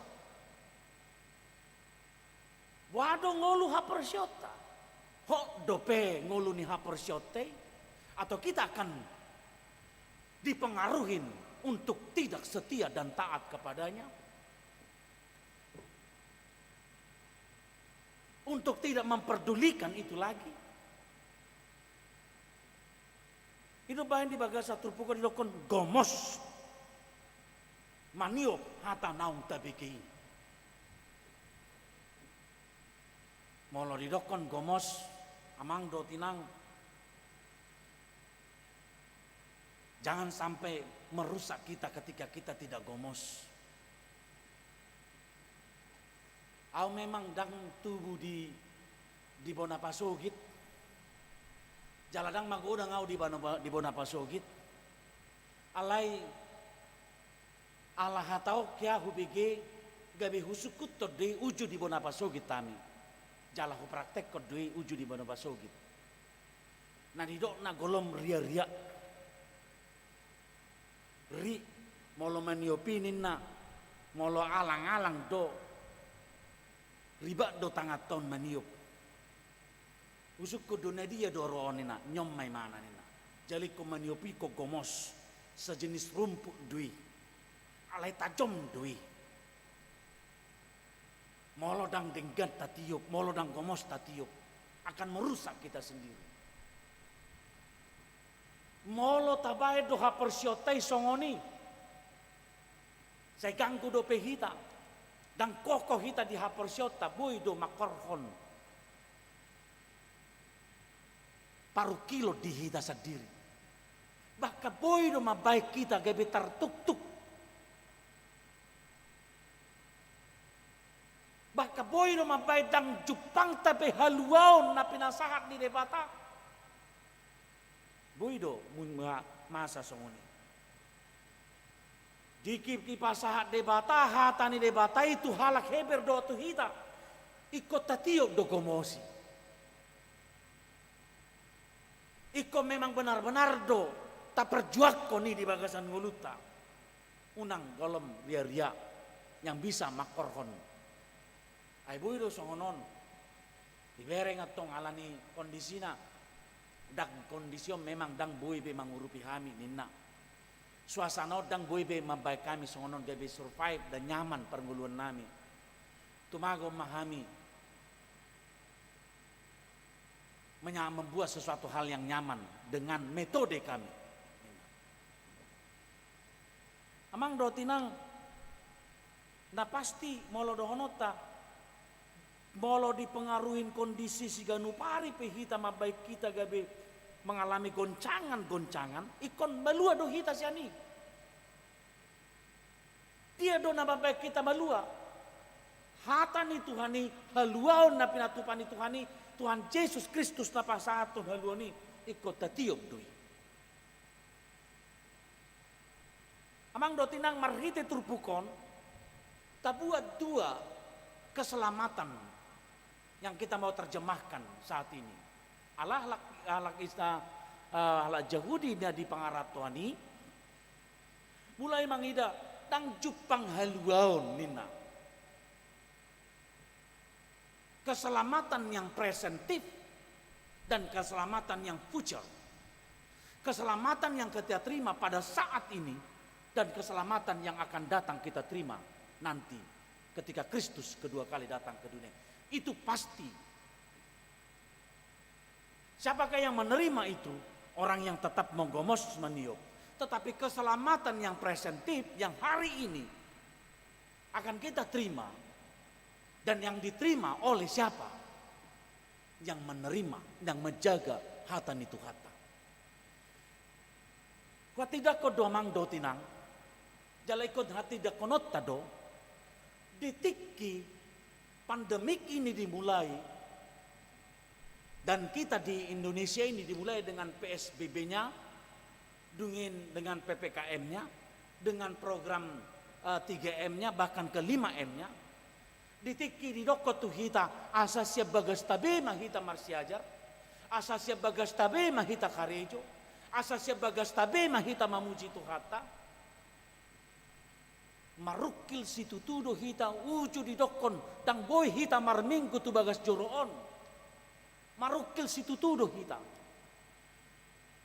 Boha do ngolu haporseaonta? Hot dope ngolu ni haporseaonta i? Atau kita akan dipengaruhi untuk tidak setia dan taat kepadanya? Untuk tidak memperdulikan itu lagi? I do umbahen di bagasan turpuk on didokkon gomos maniop hata naung tabege i. Molo didokkon gomos, amang dohot inang, jangan sampai merusak kita ketika kita tidak gomos. Au memang ndang tubu di, di bona pasogit. Jala ndang magodang au di bona, di bona pasogit. Alai ala hata on hea hubege, gabe husungkunhon do i uju di bona pasogit hami. Jala hupraktekhon do i uju di bona pasogit. Na nidokna golom riaria. Ri, molo maniop i ninna, molo alang-alang do, ribot do tanganta on maniop. Husungkun do na dia do ro on ninna, nion ma imana ninna. Jala ingkon maniop i ingkon gomos, sejenis rumput do i. Alai tajom do i. Molo ndang denggan tatiop, molo ndang gomos tatiop, akan merusak kita sendiri. Molo tabaen do haporseaonta i songon i, sai ganggu dope hita, ndang kokoh hita di haporseaonta, boi do mangkorhon parungkilon di hita sandiri. Bahkan boi do mambaen hita gabe tartuktuk. Bahkan boi do mambaen ndang jumpangta be haluaon na pinasahat ni Debata. Boi do muna masa songon i. Diki dipasahat Debata, hata ni Debata i tu halak Heber dohot tu hita, ingkon tatiop do gomos i. Ingkon memang benar-benar do taperjuangkon i di bagasan ngolunta. Unang golom riaria yang bisa mangkorhon. Ai boi do songon on. Dibereng antong alani kondisina. Ndang kondisi on memang ndang boi be mangurupi hami ninna. Suasana on ndang boi be mambaen hami songon on gabe survive dan nyaman parngoluannami. Tumagon ma hami menya-, membuat sesuatu hal yang nyaman dengan metode kami. Amang dohot inang, na pasti molo dohononta, molo dipengaruhi kondisi siganup ari pe hita mambaen hita gabe mengalami goncangan-goncangan, ingkon malua do hita sian i. Dia do na mambaen hita malua? Hata ni Tuhan i, haluaon na pinatupa ni Tuhan i, Tuhan Jesus Kristus na pasahathon haluaon i, ingkon tatiop do i. Amang dohot inang, marhite turpuk on, tabuat dua keselamatan yang kita mau terjemahkan saat ini. Ala halak, halak Isra-, eh, halak Jahudi na di pangarantoan i, mulai mangida ndang jumpang haluaon ninna. Keselamatan yang presentif dan keselamatan yang future. Keselamatan yang kita terima pada saat ini dan keselamatan yang akan datang kita terima nanti ketika Kristus kedua kali datang ke dunia. Itu pasti. Siapakah yang menerima itu? Orang yang tetap menggomos, meniup. Tetapi keselamatan yang presentif, yang hari ini akan kita terima, dan yang diterima oleh siapa? Yang menerima, yang menjaga hata ni Tuhanta. Huhatindangkon do amang dohot inang, jala ingkon hatindangkononta do, di tingki pandemik ini dimulai, dan kita di Indonesia ini dimulai dengan P S B B-nya, dungin dengan P P K M-nya, dengan program, eh, tiga M-nya, bahkan ke lima M-nya. Di tingki didokkon tu hita, asa sian bagasta be ma hita marsiajar, asa sian bagasta be ma hita karejo, asa sian bagasta be ma hita mamuji Tuhanta. Marungkil situtu do hita, uju didokkon, ndang boi hita marminggu tu bagas joro on. Marungkil situtu do hita.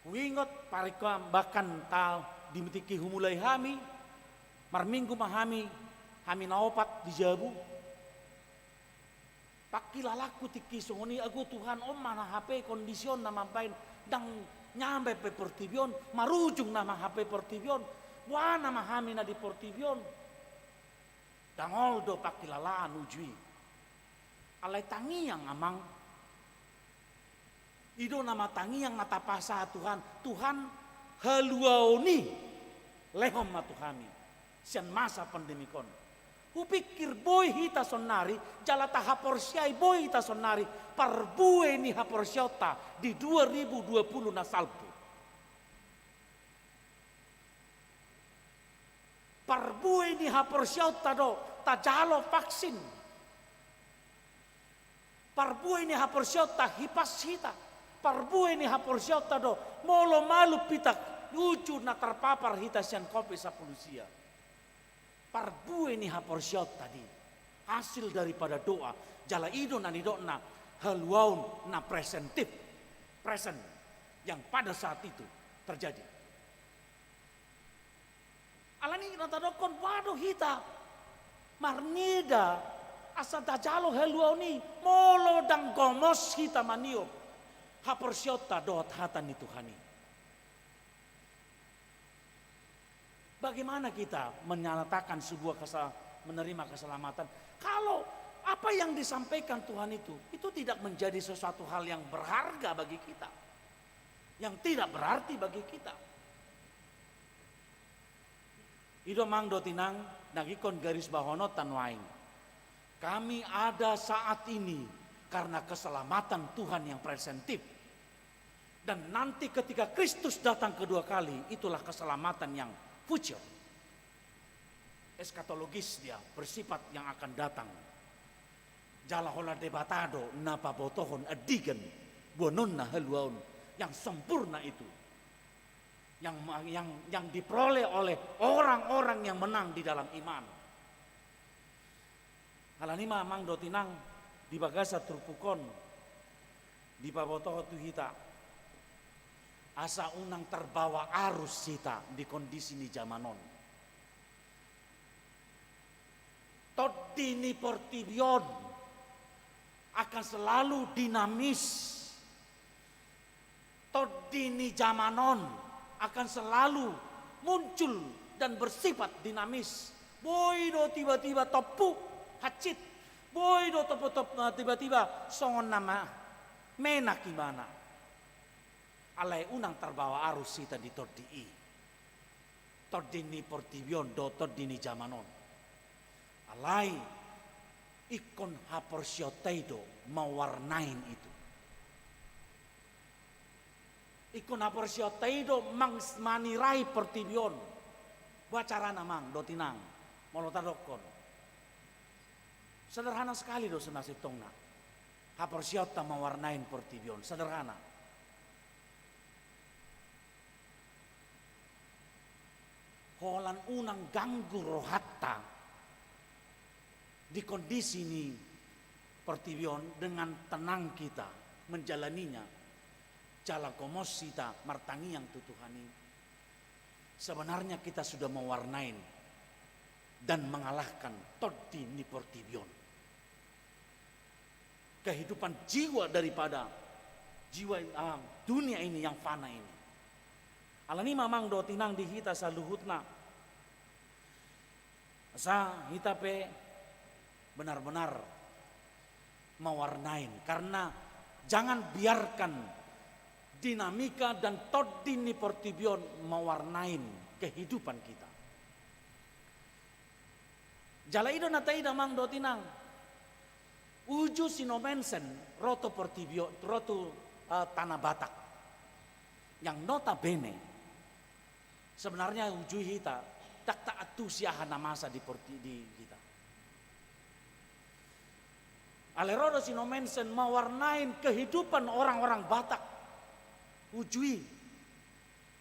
Huingot, paringkoa, bahkan ta di tingki humulai hami, marminggu ma hami, hami na opat di jabu. Pangkilalangku tingki songon i, ago Tuhan, on ma na hape kondisi on na mambaen ndang nyaman be portibi on, marujung nama hape portibi on, boha nama hami na di portibi on. Ndang olo do pangkilalaan uju i. Alai tangiang amang. I do nama tangiang na tapasahat Tuhan. Tuhan, haluaon i lehon ma tu hami sian masa pandemik on. Hupikir boi hita saonnari, jala tahaporseai boi hita saonnari, parbue ni haporseaonta di dua ribu dua puluh na salpu. Parbue ni haporseaonta do tajalo vaksin. Parbue ni haporseaonta hipas hita. Parbue ni haporseaonta do molo malum hita uju na tarpapar hita sian covid sampulu sia. Parbue ni haporseaonta di hasil daripada doa, jala i do na nidokna haluaon na presentif, present, yang pada saat itu terjadi. Alani na tadokkon, boha do hita marnida Asa tajalo haluaon i, molo ndang gomos hita maniop haporseaonta dohot hata ni Tuhan i. Bagaimana kita menyatakan sebuah kesa-, menerima keselamatan, kalau apa yang disampaikan Tuhan itu, itu tidak menjadi sesuatu hal yang berharga bagi kita, yang tidak berarti bagi kita? I do amang dohot inang, na ingkon garis bawaononta nuaeng. Kami ada saat ini karena keselamatan Tuhan yang presentif. Dan nanti ketika Kristus datang kedua kali, itulah keselamatan yang future. Eskatologis dia, bersifat yang akan datang. Jala holan Debata do na pabotohon andigan boanonna haluaon yang sempurna itu. Yang, yang, yang diperoleh oleh orang-orang yang menang di dalam iman. Alani i ma amang dohot inang, di bagasan turpuk on, dipabotohon tu hita, asa unang terbawa arus hita di kondisi ni jaman on. Tondi ni portibi on akan selalu dinamis. Tondi ni jaman on akan selalu muncul dan bersifat dinamis. Boi do tiba-tiba tompu hansit, boi do topo-, top-, tiba-tiba songon na ma-, menak ibana. Alai unang terbawa arus hita di tondi i. Tondi ni portibi on dohot tondi ni jaman on. Alai ingkon haporseaonta i do mawarnain itu. Ingkon haporseaonta i do mang-, manirai portibi on. Boha carana amang dohot inang, molo tadokkon? Sederhana sekali do sasintongna. Haporseaonta mawarnain portibi on, sederhana. Holan unang ganggu rohanta di kondisi ni portibi on, dengan tenang kita menjalaninya. Jala gomos hita martangiang tu Tuhan i. Sebenarnya kita sudah mewarnain dan mengalahkan tondi ni portibi on. Kehidupan jiwa daripada jiwa, ah, dunia ini yang fana ini. Alani i ma amang dohot inang di hita saluhutna. Asa hita pe benar-benar mawarnain, karena jangan biarkan dinamika dan tondi ni portibi on mawarnain kehidupan kita. Jala i do na taida amang dohot inang. Uju si Nommensen ro tu portibi on, ro tu, eh, tanah Batak. Yang notabene, sebenarnya uju i hita, ndang taantusi aha na masa di porti-, di hita. Alai ro do si Nommensen mawarnain kehidupan orang-orang Batak. Uju i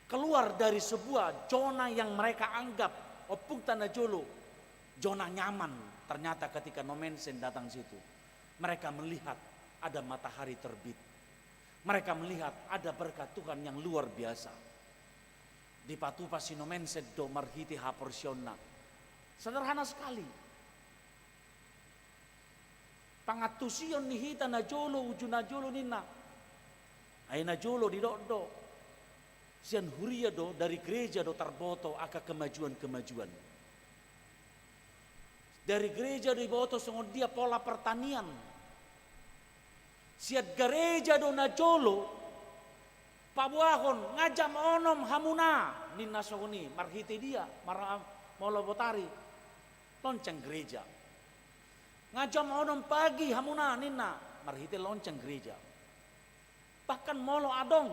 keluar dari sebuah zona yang mereka anggap, ompungta na jolo, zona nyaman. Ternyata ketika Nommensen datang situ, mereka melihat ada matahari terbit. Mereka melihat ada berkat Tuhan yang luar biasa. Dipatupa si Nommensen do marhite haporseaonna. Sederhana sekali. Pangantusion ni hita na jolo, uju na jolo ninna. Ai na jolo didok do, sian huria do, dari gereja do tarboto angka kemajuan-kemajuan. Dari gereja do diboto songon dia pola pertanian. Sian gareja do na jolo paboahon, nga jam onom hamuna, ninna songon i. Marhite dia? Mar-, molo botari, lonceng gereja. Nga jam onom pagi hamuna, ninna, marhite lonceng gereja. Bahkan molo adong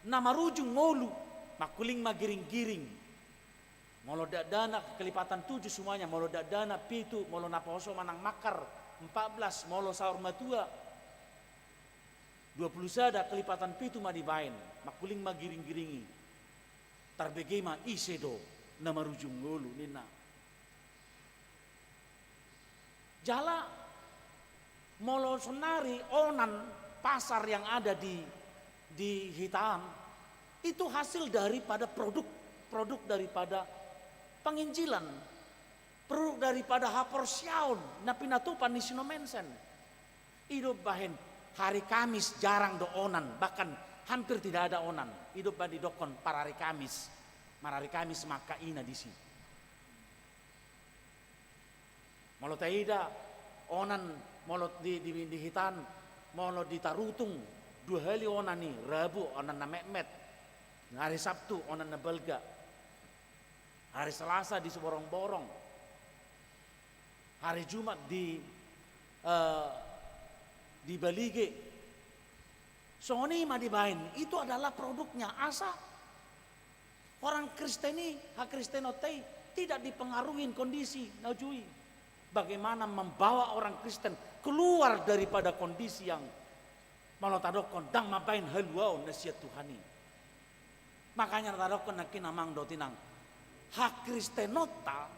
na marujung ngolu, mangkuling ma giring-giring. Molo dakdanak, kelipatan tujuh semuanya, molo dakdanak pitu, molo naposo manang mangkar empat belas, molo saur matua dua pulu sada, kelipatan pitu ma dibaen, mangkuling ma giring-giring i. Tarbege ma ise do na marujung ngolu, ninna. Jala molo sonari onan, pasar yang ada di, di hita an, itu hasil daripada produk, produk daripada penginjilan. Produk daripada haporseaon na pinatupa ni si Nommensen. I do umbahen hari Kamis jarang do onan, bahkan hampir tidak ada onan. I do umbahen didokkon parhari Kamis, marhari Kamis ma angka ina disi. Molo taida onan, molo di, di, di hitaan, molo di Tarutung, dua hali onan i, Rabu onan na metmet, hari Sabtu onan na balga, hari Selasa di Siborongborong, hari Jumat di, eh, di Balige. Songon i ma dibaen, itu adalah produknya. Asa orang Kristen i, hakristenonta i, tidak dipengaruhi kondisi na uju i. Bagaimana membawa orang Kristen keluar daripada kondisi yang, molo tadokkon, ndang mambaen haluaon na sian Tuhan i. Makanya tadokkon nangkin, amang dohot inang, hakristenonta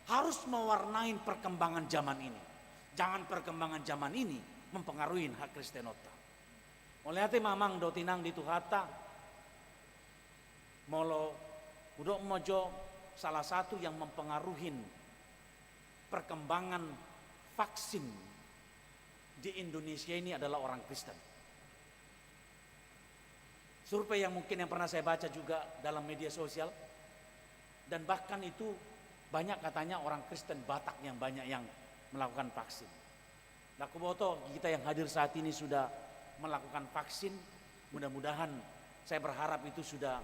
harus mewarnai perkembangan zaman ini. Jangan perkembangan zaman ini mempengaruhi hakristenonta. Mauliate ma, amang dohot inang di Tuhanta. Molo hudok ma jo, salah satu yang mempengaruhi perkembangan vaksin di Indonesia ini adalah orang Kristen. Survei yang mungkin yang pernah saya baca juga dalam media sosial, dan bahkan itu banyak katanya orang Kristen Batak yang banyak yang melakukan vaksin. Ndang huboto kita yang hadir saat ini sudah melakukan vaksin, mudah-mudahan, saya berharap itu sudah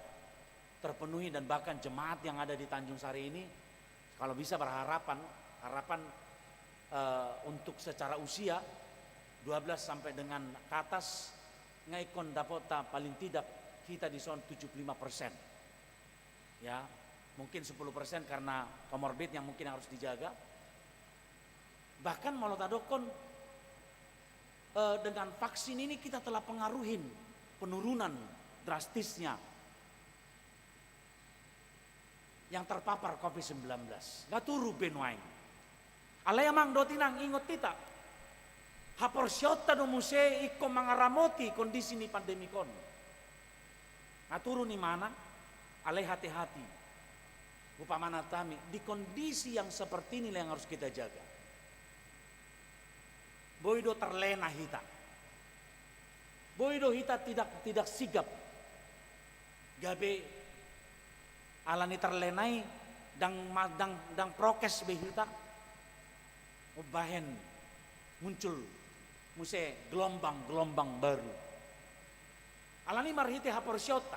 terpenuhi, dan bahkan jemaat yang ada di Tanjung Sari ini, kalau bisa berharapan, harapan, eh, untuk secara usia dua belas sampai dengan ke atas, nga ingkon dapotta paling tidak hita dison tujuh puluh lima persen. Ya, mungkin sepuluh persen karena komorbid yang mungkin harus dijaga. Bahkan molo tadokkon, eh, dengan vaksin ini kita telah pengaruhin penurunan drastisnya yang terpapar covid sembilan belas. Nga turu be nuaeng. Alai amang dohot inang, ingot hita, haporseaonta do muse ingkon mangaramoti kondisi ni pandemik on. Nga turu ni mana, alai hati-hati. Umpamana hami, di kondisi yang seperti inilah yang harus kita jaga. Boi do terlena hita. Boi do hita tidak, tidak sigap. Gabe ala ni terlena i, ndang ma-, ndang, ndang prokes be hita, umbahen muncul muse gelombang-gelombang baru. Alani marhite haporseaonta,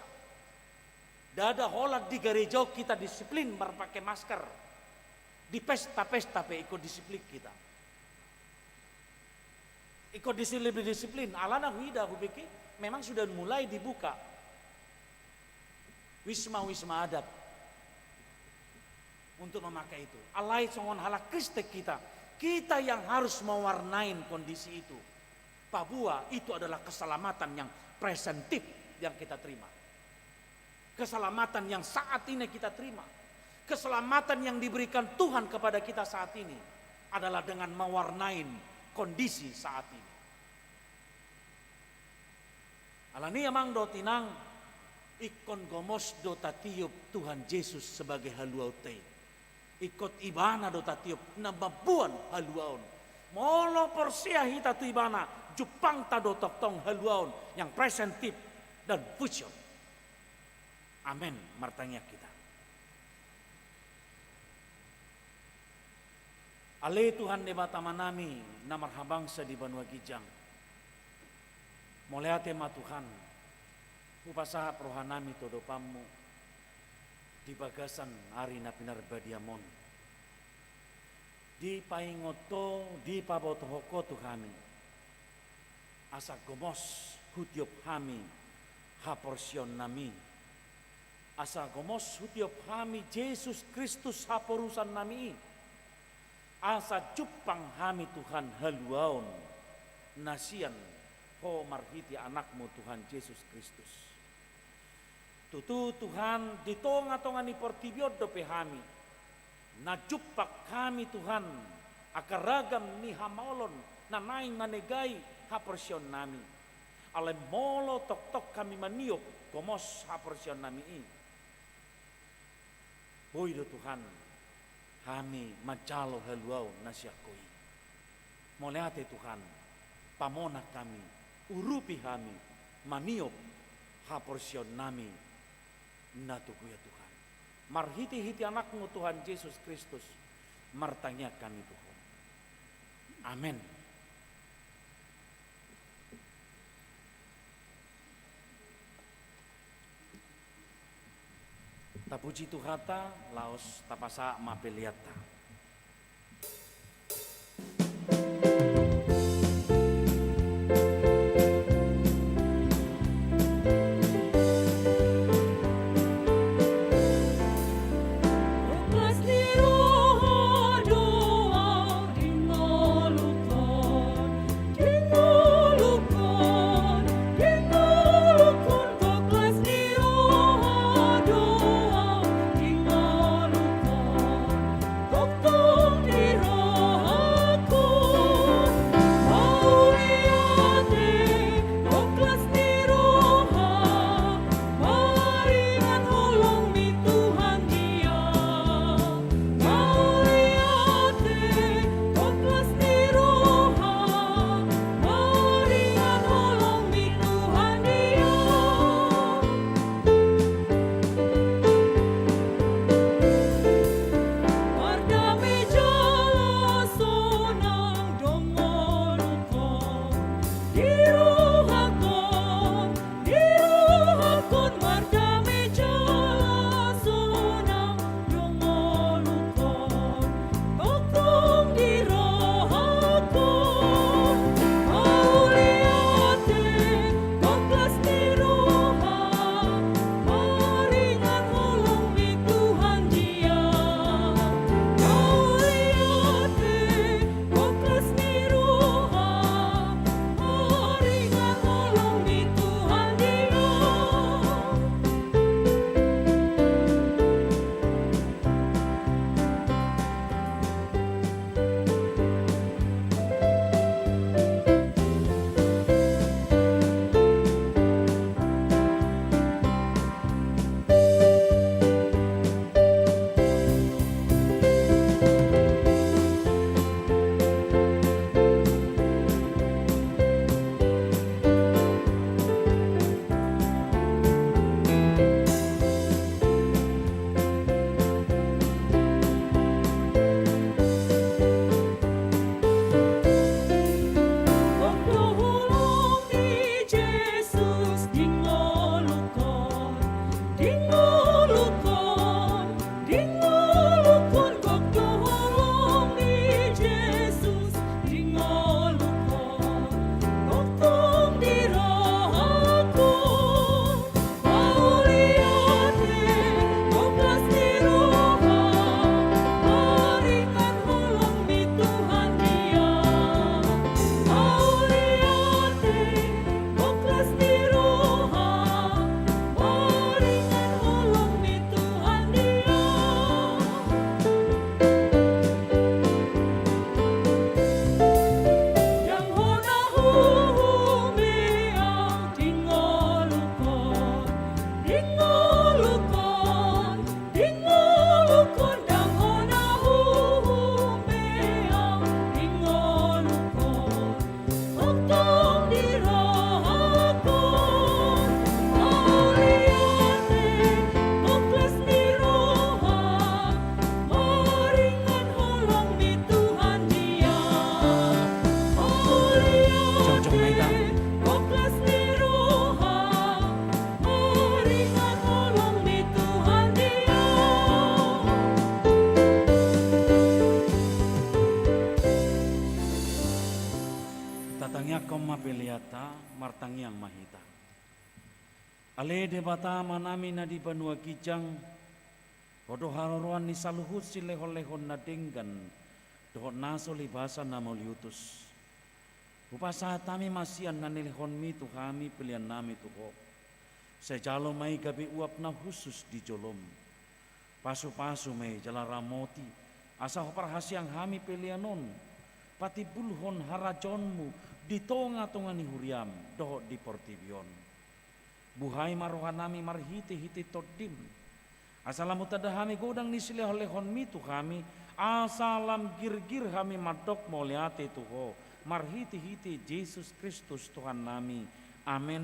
ndada holan di gareja on hita disiplin marpake masker, di pesta-pesta pe ingkon disiplin hita. Ingkon disiplin, disiplin. Alana huida, hubege, memang sudah mulai dibuka wisma-wisma adat untuk memakai itu. Alai songon halak Kristen hita, hita yang harus mewarnai kondisi itu. Paboa itu adalah keselamatan yang presentif yang kita terima. Keselamatan yang saat ini kita terima, keselamatan yang diberikan Tuhan kepada kita saat ini adalah dengan mewarnai kondisi saat ini. Alani amang dohot inang, ingkon gomos do tatiop Tuhan Jesus sebagai haluaonta i. Ingkon Ibana do tatiop na mamboan haluaon. Molo porsea hita tu Ibana, jumpangta do tongtong haluaon yang presentif dan future. Amen. Martangiang hita. Ale Tuhan Debata Amanami na marhabangsa di banua ginjang, mauliate ma Tuhan, hupasahat rohanami tu adopanMu di bagasan ari na pinarbadiaM on. Dipaingot Ho, dipabotohon Ho tu hami, asa gomos hutiop hami haporseaonnami, asa gomos hutiop hami Jesus Kristus haporusannami i, asa jumpang hami Tuhan haluaon na sian Ho marhite AnakMu Tuhan Jesus Kristus. Tutu Tuhan, di tonga-tonga ni portibi on dope hami, na jumpang hami Tuhan, angka ragam ni hamaolon na naeng manegai haporseaonnami. Alai molo tongtong hami maniop gomos haporseaonnami i, boi do Tuhan, hami manjalo haluaon na sian Ho i. Mauliate Tuhan, pamonang hami, urupi hami maniop haporseaonnami na tu Ho, ya Tuhan. Marhitehite Anakmu Tuhan Jesus Kristus, martangiang hami tu Ho. Amen. Tapuji Tuhanta, laos tapasahat ma peleanta. Tatangiangkon ma peleanta, martangiang ma hita. Ale Debata Amanami na di banua ginjang, Ho do haroroan ni saluhut silehonlehon na denggan dohot na so libasa na mauliutus. Hupasahat hami ma sian na nilehonmi tu hami peleannami tu Ho. Sai jalo ma i gabe uap na hushus di jolom. Pasupasu ma i jala ramoti, asa huparhaseang hami pelean on patimbulhon harajaonmu di tongatonga ni huriam dohot di portibi on. Buhai ma rohanami marhitehite Tondim, Asa lam hutanda hami godang ni silehonlehonmi tu hami, asa lam girgir hami mandok mauliate tu Ho, marhitehite Jesus Kristus Tuhannami. Amen.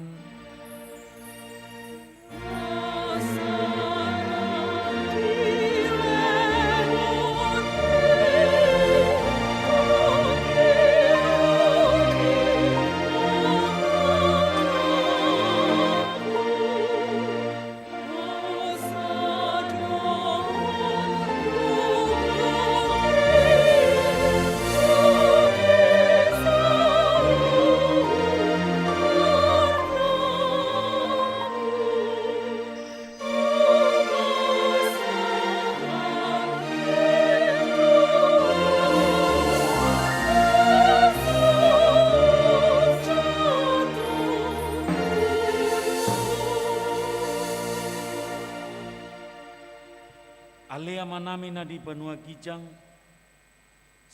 Ale Amanami na di banua ginjang,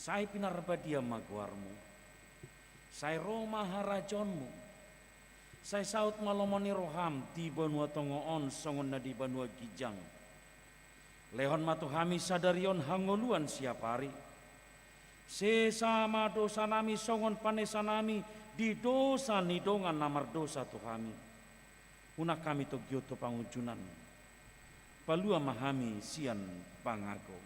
sai pinarbadia ma goarMu. Sai ro ma harajaonMu. Sai saut ma lomo ni rohaM di banua tonga on songon na di banua ginjang. Lehon ma tu hami sadari on hangoluan siapari. Sesa ma dosanami songon panesanami di dosa ni dongan na mardosa tu hami. Unang hami togihon tu pangunjunan. Palua ma hami sian pangago.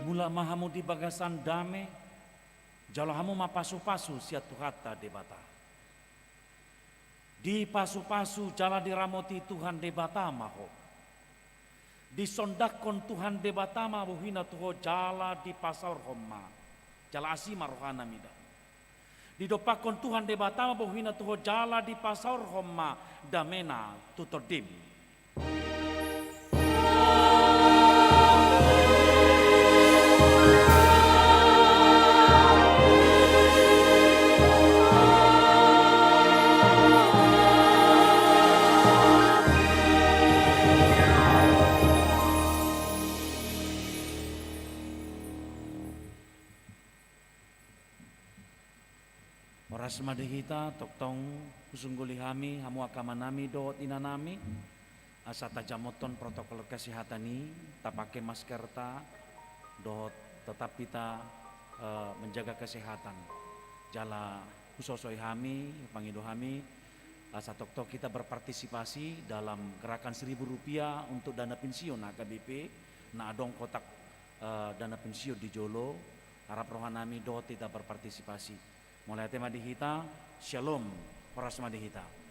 Mulak ma hamu di bagasan dame, jalo hamu ma pasupasu sian Tuhanta Debata. Dipasupasu jala diramoti Tuhan Debata ma ho. Disondangkon Tuhan Debata ma bohina tu ho jala dipasaorhon ma. Jala asi ma rohana mida. Didompakkon Tuhan Debata ma bohina tu ho jala dipasaorhon ma damena tu tondim. Horas ma di hita, tongtong husungguli hami, hamu angka amanami dohot inanami, asa tajamothon protokol kesehatan i, tapake maskerta, dohot tetap hita, eh, menjaga kesehatan. Jala husosoi hami, pangido hami, asa tongtong hita berpartisipasi dalam gerakan seribu rupiah untuk dana pensiun H K B P, na adong kotak, eh, dana pensiun di jolo, harap rohanami dohot hita berpartisipasi. Mauliate ma di hita, Shalom, horas ma di hita.